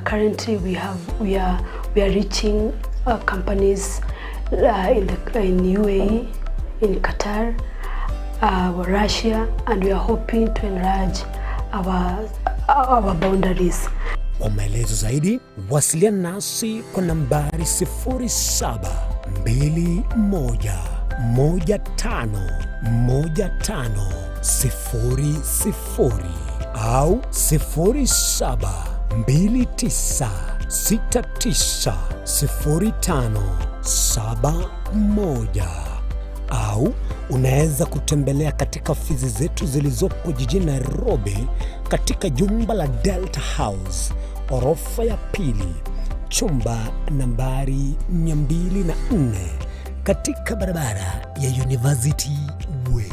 Currently we have, we are, we are reaching companies in the, in UAE, in Qatar, Russia, and we are hoping to enlarge our, our boundaries. Kwa maelezo zaidi wasiliana nasi kwa nambari 0721151500 au 0729690571 au Unaweza kutembelea katika ofisi zetu zilizopo jijini Nairobi katika jumba la Delta House, orofa ya pili, chumba nambari 204 katika barabara ya University Way.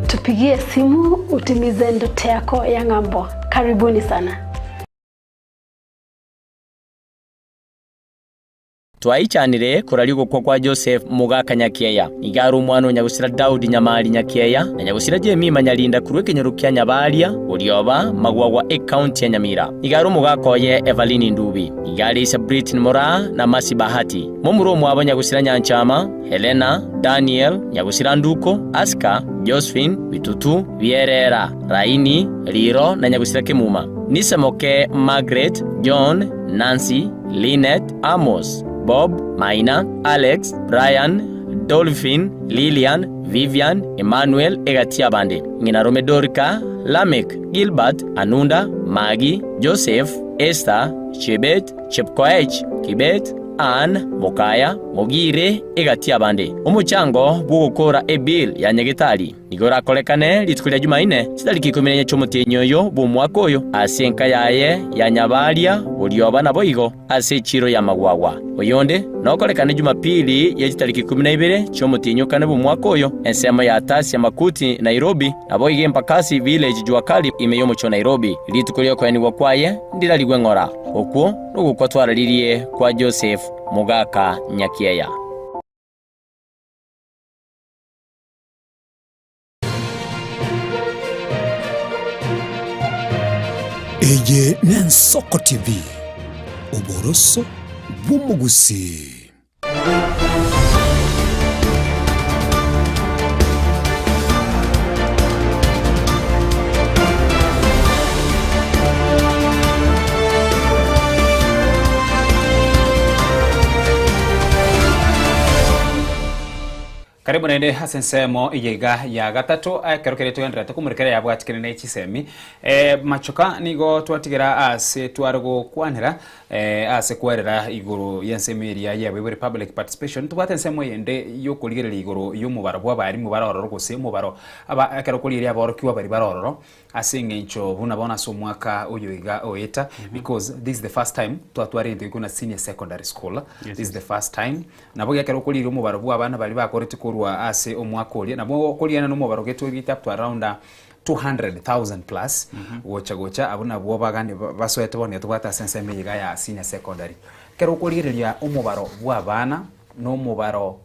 Tupigie simu utimize ndoto yako ya ng'ambo. Karibuni sana. Twaichanire koraria ogokwa kwa Joseph mogaka Nyakeya. Nigo are omwana o nyagosira Daudi Nyamari Nyakeya na nyagosira Jemima Nyarinda korwa ekenyoro kia Nyabaria, Orioba, Magwagwa ecounty ya Nyamira. Nigo are omogaka oye Evaline Ndubi. Nigo are ise Britney Moraa na Mercy Bahati. Momura omwabo nyagosira Nyanchama, Helena, Daniel, nyagosira Nduko, Aska, Josephine, Bitutu, Bierera, Raini, Riro na nyagosira Kemuma. Nisemoke Margaret, John, Nancy, Linet, Amos, Bob, Maina, Alex, Brian, Dolphin, Lilian, Vivian, Emmanuel egati y'abande. Ng'ina rome Dorika, Lamek, Gilbert, Anunda, Maggie, Joseph, Esther, Chebet, Chepkoech, Kibet, Ann, Mokaya, Mogire egati y'abande. Omochango bw'ogokora ebill ya nyagetari nigo orakorekane rituko ria Jumaine chitariki ikomi na enye chi'omotienyi oyo bw'omwaka oyo ase enka yaye ya Nyabaria Borioba naboigo ase echiro ya Magwagwa. Oyonde nokorekane Jumapili ye chitariki ikomi na ibere chi'omotienyi o kane bw'omwaka oyo ensemo ya Tasia Makuti Nairobi naboigo Embakasi Village Juakali ime y'omochie o Nairobi. Rituko ri'okoenigwa kwaye ndirarigwe ng'ora. Okwo nogokwa twararirie kwa Joseph mogaka Nyakiaya. Eye n'Ensoko TV, oboroso bw'omogusii. Karibu naende ase ensemo eye iga ya gatato ekero keria togendererete komurikera yabwatikire ne chisemi. Machoka nigo twatigera ase tware gokwanera ase kwerera igoro y'ensemo eria y'abaibori public participation tobwate ensemo eyende y'okorigereria igoro y'omobaro bw'abarimu bare ororo gose omobaro aba ekero okorigereria aborokigwa baria bare ororo Ase eng'encho buna bono ase omwaka oyo iga oeta because this is the first time twatwara egento gekwo na senior secondary school this is the first time nabo ekero okorigereria omobaro bwa abana baria bakorete korwa ase omwaka oria nabo okoriana na omobaro getwegete up to around 200,000 plus gocha gocha abwo nabwo bagani basoete bono iga tobwate ase ensemo eye iga ya senior secondary. Ekero okorigereria omobaro bwa abana na omobaro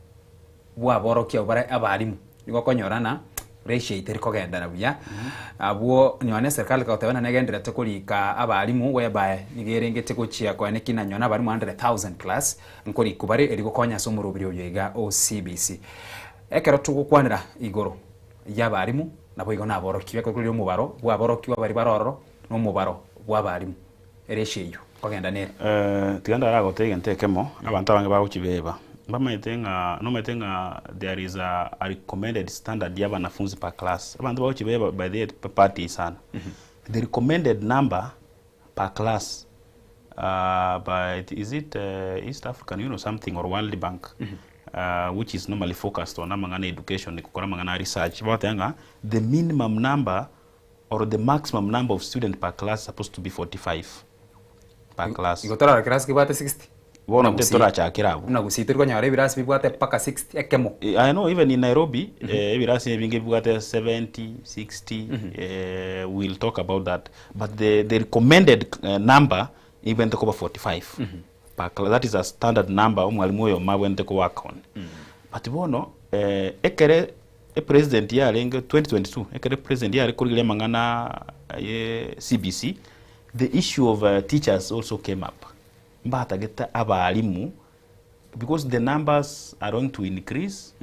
bw'aborokia abwo bare abalimu, nigo okonyora ng'a ratio eyio teri kogendana buya. Abwo nonya na eserikali egoteba ng'a negendererete korika abalimu whereby nigo erengete gochia koenekia ng'a nonya na abalimu 100,000 plus nkorikwa bare erio gokonya ase omoroberi oyo iga o CBC. Ekero togokwanera igoro y'abalimu naboigo na aborokia, ekero kore omobaro bw'aborokigwa baria bare ororo na omobaro bw'abalimu, eratio eyio nkogenda nere. Tiga ndaragotebie egento ekemo, abanto abange bagochibeba, mbamaete ng'a nomanyete ng'a there is a recommended standard ya abanafunzi per class. Abanto bagochibeba by the way party sana. The recommended number per class by is it East African Union or something or World Bank which is normally focused on amang'ana ya education gokora amang'ana ya research, bagoteba ng'a the minimum number or the maximum number of student per class supposed to be 45 per class. Igo torarora class kebwate 60? Bono Buna Gusii. torachakera abwo. Buna Gusii tori konyora ebirasi bibwate mpaka 60 ekemo. I know even in Nairobi ebirasi ebinge bibwate 70, 60, we'll talk about that. But the recommended number ebwenerete koba 45 per class. That is a standard number omwalimu oyomo abwenerete ko work on. But bono ekere Epresident yarenge 2022 ekero epresident yare korigereria amang'ana ye CBC, the issue of teachers also came up. Mbatagete abalimu because the numbers are going to increase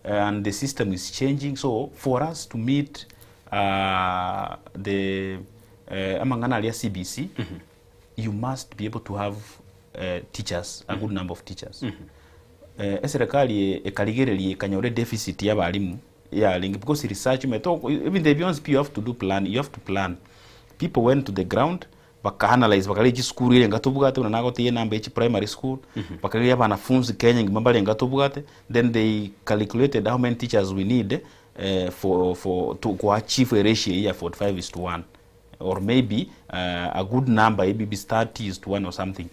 and the system is changing so for us to meet the amang'ana aria CBC you must be able to have teachers, a good number of teachers. Eserekari ekarigereria ekanyora edeficit y'abalimu yarenge because research omanyete oko ebinto ebi bionsi pi you have to do plan, you have to plan. People went to the ground Baka analyse bakarigia chisukuru ere enga tobwate buna nagotegia enamba ya chiprimary school, bakarigia abanafunzi Kenya engima mbare enga tobwate, then they calculated how many teachers we need for for to go achieve a ratio eyio ya 45 is to 1 or maybe a good number maybe 30 is to 1 or something.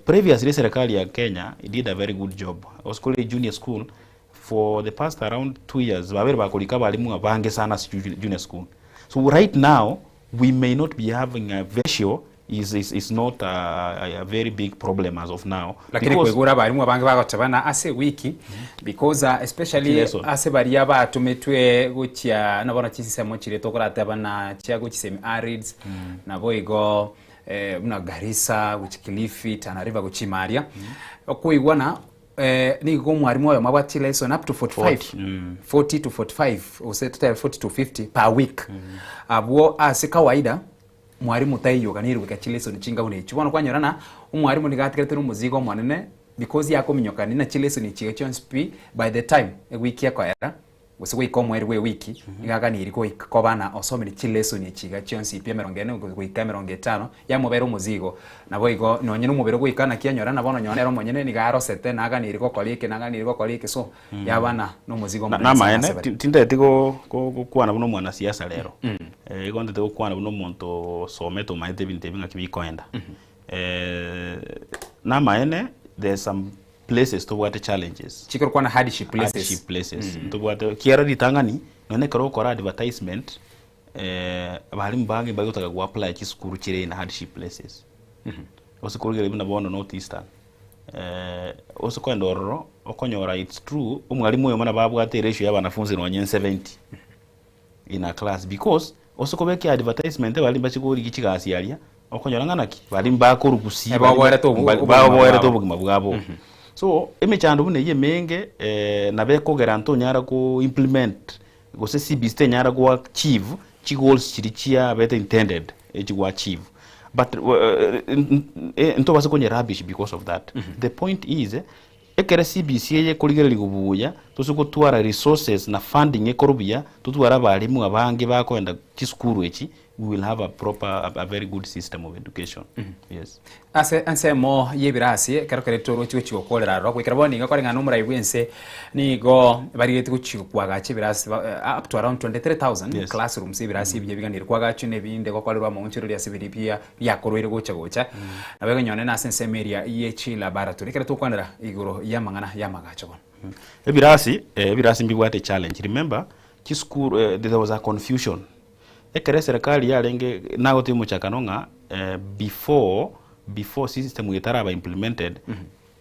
Previously serikali ya Kenya did a very good job. Ase kore junior school for the past around 2 years babere bakorika abalimu abange sana ase junior school. So right now we may not be having a ratio is not a very big problem as of now. Lakini koigura abarimu abange bagotebana ase ewiki because especially Lesson. Ase baria batometwe gochia nabono chisemo chiria tokoratebana chia gochi semi arids nabo igo eh, buna Garissa gochi Kilifi, Tana River gochi Maria okoigwana eh, nigo omwarimu oyomo abwate chilesson up to 45 40, 40 to 45 gose totebe 40 to 50 per week. Abwo ase kawaida mwarimu taiyo oganeirie goika chilesson chinga buna echio. Bono kwanyora ng'a omwarimu nigo atigarete na omozigo omonene because yakominyokania na chilesson echi iga chionsi pi by the time ewiki ekoera gose goika omoerio bwa ewiki nigo aganeirie goika koba ng'a osomire chilesson echi iga chionsi pi emerongo ene goika emerongo etano yamobera omozigo. Naboigo nonye na omobere goika naki anyora na bono nonye nere omonyene nigo arosete naganeirie gokora eke naganeirie gokora eke so yaba ng'a na omozigo omonene sana Namaene ase bare. tintageti gokwana buna omwanasiasa rero, igo ntagete gokwana buna omonto osomete omanyete ebinto ebi ng'aki bikoenda. Namaene there's some places tobwate challenges. Chikorokwana hardship places. Hardship places ntobwate ekiagera ritang'ani nonye ekero ogokora advertisement abalimu bange mbari gotaka go apply chisukuru chire in hardship places. Gose korigereria buna bono North Eastern, ase kogenda ororo okonyora it's true omwalimu oyomo nabo abwate eratio ya abanafunzi nonye 70 in a class because ase kobeka advertisement abalimu bache korigia chigasi aria okonyora ng'a naki bari mbakorwa gusii Eh, baoboerete obogima baoboerete bwabo. Obogima bwabo. So emechando buna eyio emenge nabo ekogera ntonyara ko implement gose CBC tenyara go achieve chigoals chiria chiabete intended echi go achieve but ntobase konya rubbish because of that. The point is ekere CBC eye ekorigereria buya tose gotwara resources na funding ekoro buya totware abalimu abange bakoenda chisukuru echi, we will have a proper a very good system of education, yes. Ase ensemo y'ebirasi ekero keria torochi gochia gokorera aroro goikera bono nigo koreng'ana nomorai bw'ense nigo barigetie gochia koagacha ebirasi up to around 23,000 classrooms ebirasi ebiya biganire koagachwa na ebinde gokorerwa amaonchoreria ase biria bia biakorwaire gocha gocha nabo ekonyora nonye ase ensemo eria ye chilaboratory ekero togokwanera igoro y'amang'ana y'amagacho bono. Ebirasi, ebirasi mbibwate challenge. Remember, chisukuru there was a confusion. Ekero eserekari yarenge nagotebi omochakano ng'a before before system eye etaraba implemented,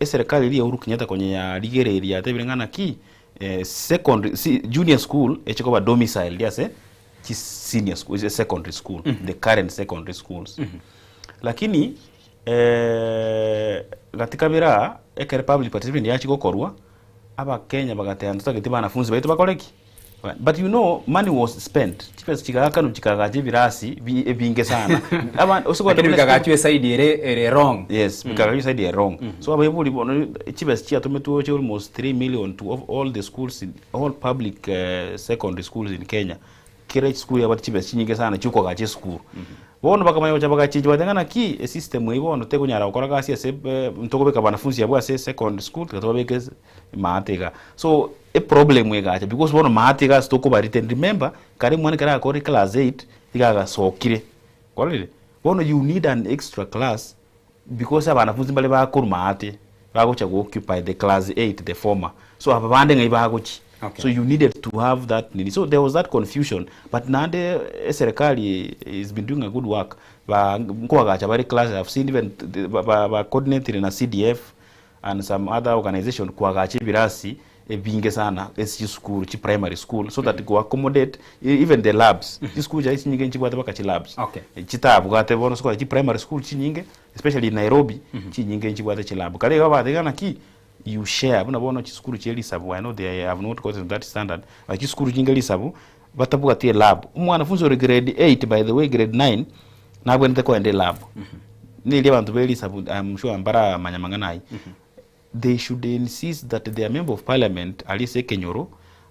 eserekari eria ya Uhuru Kenyatta konya yarigereirie yatebire ng'a naki secondary si junior school eche koba domiciled ase chi senior school secondary school, the current secondary schools. Lakini gati kabere aa ekero public participation yachia gokorwa, abakenya bagateba ntotageti banafunzi baito bakore ki? But you know money was spent, chibesa chigaakanwa chikagacha ebirasi ebinge sana. Lakini bikagachwa eside ere ere wrong. Yes, bikagachwa eside ere wrong. So abaibori bono chibesa chiatometwe gocha almost 3 million to all the schools in all public secondary schools in Kenya. Kera esukuru yabwate chibesa chinyinge sana chiokoagacha esukuru. Bono bakamanya gocha bagachenchia bagateba ng'a naki esystem eye bono tekonyara gokora gasi ase ntokobeka banafunzi abwo ase secondary school tiga tobabeke maate igaa. So eproblem egacha because bono maate iga ase tokoba retain. Remember kare omwana ekero agakorire class eight iga agasokire, kwarorire? Bono you need an extra class because abanafunzi mbare bakorwa maate bagocha go occupy the class eight the former. So aba bande ng'ai bagochia? So you needed to have that nini. So there was that confusion but naende eserekari is been doing a good work ba nkoagacha bare classes. I've seen even ba ba coordinatire na CDF and some other organization koagacha ebirasi ebinge sana ase chisukuru chi primary school so that go accommodate even the labs. Chisukuru chiaye chinyinge nchibwate mpaka chilabs. Chitabwate bono ase chi primary school chinyinge especially in Nairobi chinyinge nchibwate chilab. Kare iga bagateba naki you share buna bono chisukuru chie risabu I know they have not gotten to that standard but chisukuru chinge risabu batabwati elab. Omwanafunzi ore grade 8 by the way grade 9 nabwenerete kogenda elab. Neri abanto be risabu I'm sure mbaramanya amang'ana ayio. They should insist that their member of parliament aria ase ekenyoro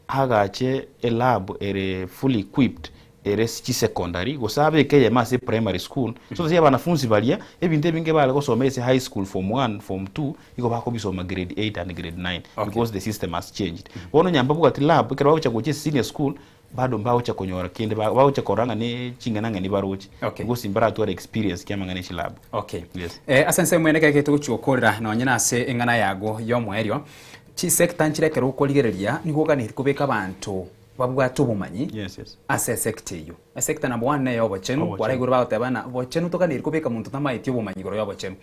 agache elab ere fully equipped. ere chisecondary gose abeke eyemo ase primary school so that abanafunsi baria ebinto ebinge bare gosoma ase high school form one, form two igo bakobisoma grade eight and grade nine because the system has changed. Bono onye mbabwati lab ekero bagocha gocha ase senior school bado mbagocha konyora kende bagocha korora ng'a ne ching'ana ng'ani baroche because mbaratware experience kia amang'ana e chilab. Okay. Yes. Ase ensemo ende ekero togochia gokorera nonye na ase eng'ana yago y'omoerio, chisector nchire ekero okorigereria nigo oganetie kobeka abanto babwate obomanyi Yes, yes. ase esector eyio. Esector number one neye obochenu, Obochenu. kwara igoro bagoteba ng'a obochenu toganeiri kobeka monto tamaeti obomanyi igoro y'obochenu.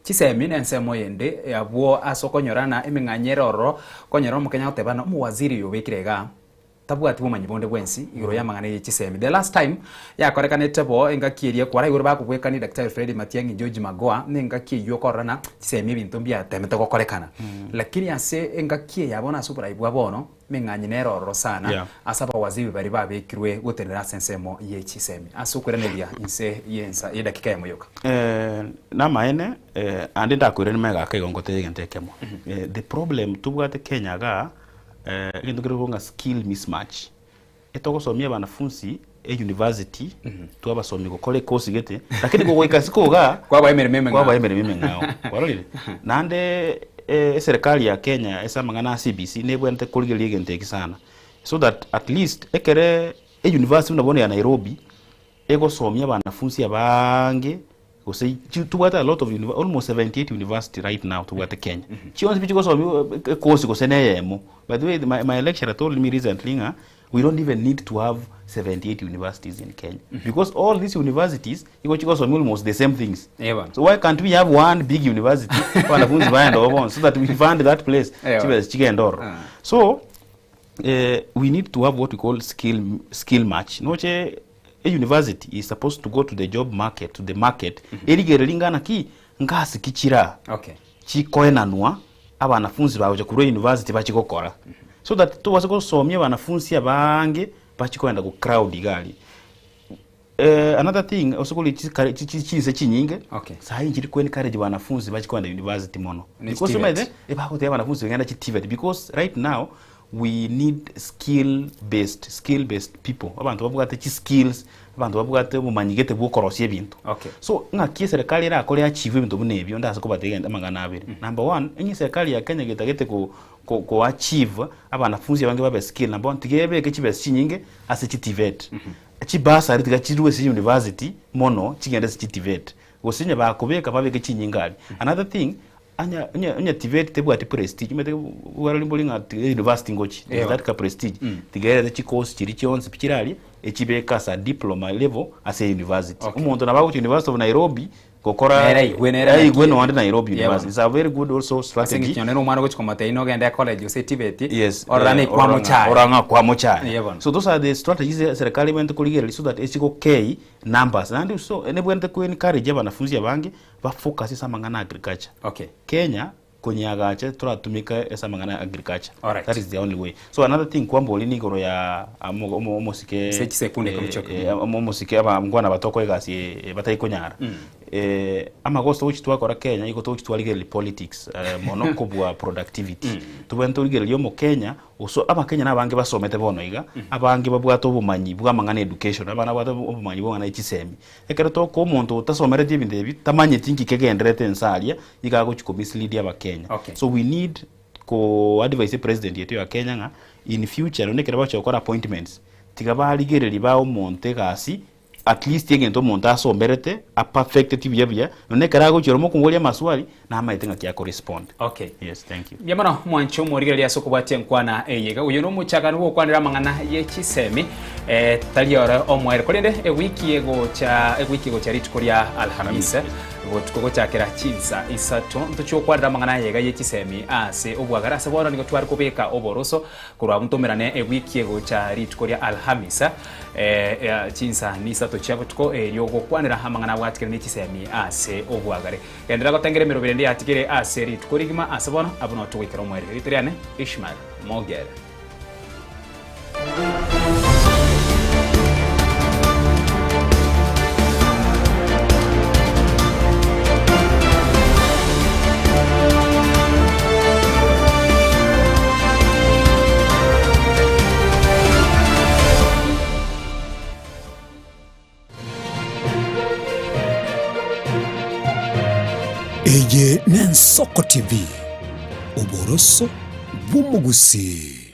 Chisemi na ensemo eyende abwo ase okonyora ng'a emeng'anyo ere ororo, okonyora omokenya agoteba ng'a omowaziri oyo obekire igaa, tabwati bomanyi bonde bwensi igoro y'amang'ana ye chisemi. The last time yakorekanete bo engaki eria kwara igoro bakobwekania Daktari Fred Matiang'i George Magoha na engaki eyio okorora ng'a chisemi ebinto mbiatemete gokorekana. Lakini ase engaki eye ya bono ase oborai bwa bono, Emeng'anyi nere ororo sana Yeah. ase abawaziri baria babekirwe gotenena ase ensemo ye chisemi. Ase okoiraneria inse y'ensa y'edakika eyemo yoka. Eh, namaene eh, ande ndakoiranie magega igo ngotebia egento ekemo. Eh, the problem tobwate Kenya igaa, eh, egento kere ng'a skill mismatch. Etogosomia abanafunsi e university, twabasomia gokora ecourse gete, lakini kogoika isiko igaa, Kwabaa emeremo emeng'ao. kwabaa emeremo emeng'ao. Kwarorire? Naende eserekari ya Kenya ase amang'ana a CBC nebwenerete korigereria egento eki sana, so that at least ekere e university buna bono ya Nairobi, egosomia abanafunsi abange gose chi tobwate a lot of univer almost 78 university right now tobwate Kenya. Chionsi pi chigosomia ecourse gose na eyemo. By the way my, my lecturer told me recently ng'a we don't even need to have 78 universities in Kenya because all these universities igo chigosomia almost the same things. Eba. So why can't we have one big university abanafunzi baende oo bonsi so that we fund that place Ewa. chibesa chigende ororo. Ah. So eh, we need to have what we call skill, skill match. Noche a university is supposed to go to the job market, to the market, erigereri ng'a naki ngasi ki chira Okay. chikoenanwa abanafunsi bagocha korwa university bachi gokora so that tobase gosomia abanafunsi abange bachi koenda go crowd iga aria. Eh, another thing ase kori chikare chi- chi- chinse chinyinge Okay. sahi nchiri ku encourage banafunsi bachi koenda university mono Ne because TVET. omanyete ebagotebia abanafunsi genda chi TVET because right now we need skill based skill based people abanto babwate chi skills abanto babwate obomanyi gete bwa okorosia ebinto Okay. so ng'aki eserekari erakore achieve ebinto buna ebio ndase kobatebia egento amang'ana abere number one onye eserekari ya Kenya getagete ko ko ko achieve abanafunsi abange babe skilled number one tiga ebeke chibesa chinyinge ase chi TVET Chibursary tiga chirwe ase university mono chigende ase chi TVET gose onye bakobeka babeke chinyinga aria. Another thing anya onye onye TVET tebwati prestige omanyete bwarori mbori ng'a ti university ngochi Ewa. that ka prestige tiga erete chicourse chiria chionsi pi chire aria echibeke ase a diploma level ase university. Okay. Omonto nabo agochia University of Nairobi gokora Nere aigwe, nere aigwe naki. nonde Nairobi Yeah, University. bono. It's a very good also Ase strategy. eng'encho nonye na omwana ogochia komotebi nogende ecollege gose TVET, Yes, orora eh, nekwamo orora ng'a- chaye. orora ng'a kwamo chaye. Yeah, bono. So those are the strategies eh, serikali ebwenerete korigereria so that esigokei numbers. Naende so nebwenerete ko encourage abanafunzi abange ba focus ase amang'ana a agriculture. Okay. Kenya konyeagacha toratumeka ase amang'ana ya agriculture. Alright. That is the only way. So another thing kwambori ni igoro ya amo- omo- omosike Ase chisekunde ikomi chioka. eh, omo- omosike abangwana batokora egasi eh, batari konyara. Eh, amagoso togochi twakora Kenya igo togochi twarigereria politics eh, mono kobua productivity. Tobwenerete torigereria omokenya oso abakenya na abange basomete bono iga, abange babwate obomanyi bwa amang'ana education, abana babwate obomanyi bwa amang'ana ya chisemi. Ekero tokoa omonto otasomereti ebinto ebi, tamanyeti nki kegendererete ense aria, iga agochi ko mislead abakenya. Okay. So we need ko advise president yetu ya Kenya ng'a in future nonye ekero bagochia gokora appointments, tiga barigereria bae omonto egasi at least egento omonto asomerete, aperfecteti buya buya, nonye ekero agochia ore mokomoboria amaswali, namaete ng'aki ako respond. Okay. Yes, thank you. Mbuya mono mwanche omorigereria ase okobwatia enkwana eye iga. Oyo nomochakano bw'okwanera amang'ana ye chisemi eh, tari ore omoerio korende ewiki egocha ewiki egocha rituko ria Alhamisi botuko gochakera chinsa isato ntochie gokwanera amang'ana aya iga ye chisemi ase obwagare ase bono nigo tware kobeka oboroso korwa abwo ntomerane ewiki egocha rituko ria Alhamisi eh, chinsa nisato chia botuko erio gokwanera amang'ana abwatikire ne chisemi ase obwagare. Genderera gotengera emeroberi ende yatigire ase rituko rigima ase bono, abwo nao togoikera omoerio. Erieta riane Ishmael Mogere. Ensoko TV, oboroso bw'omogusii.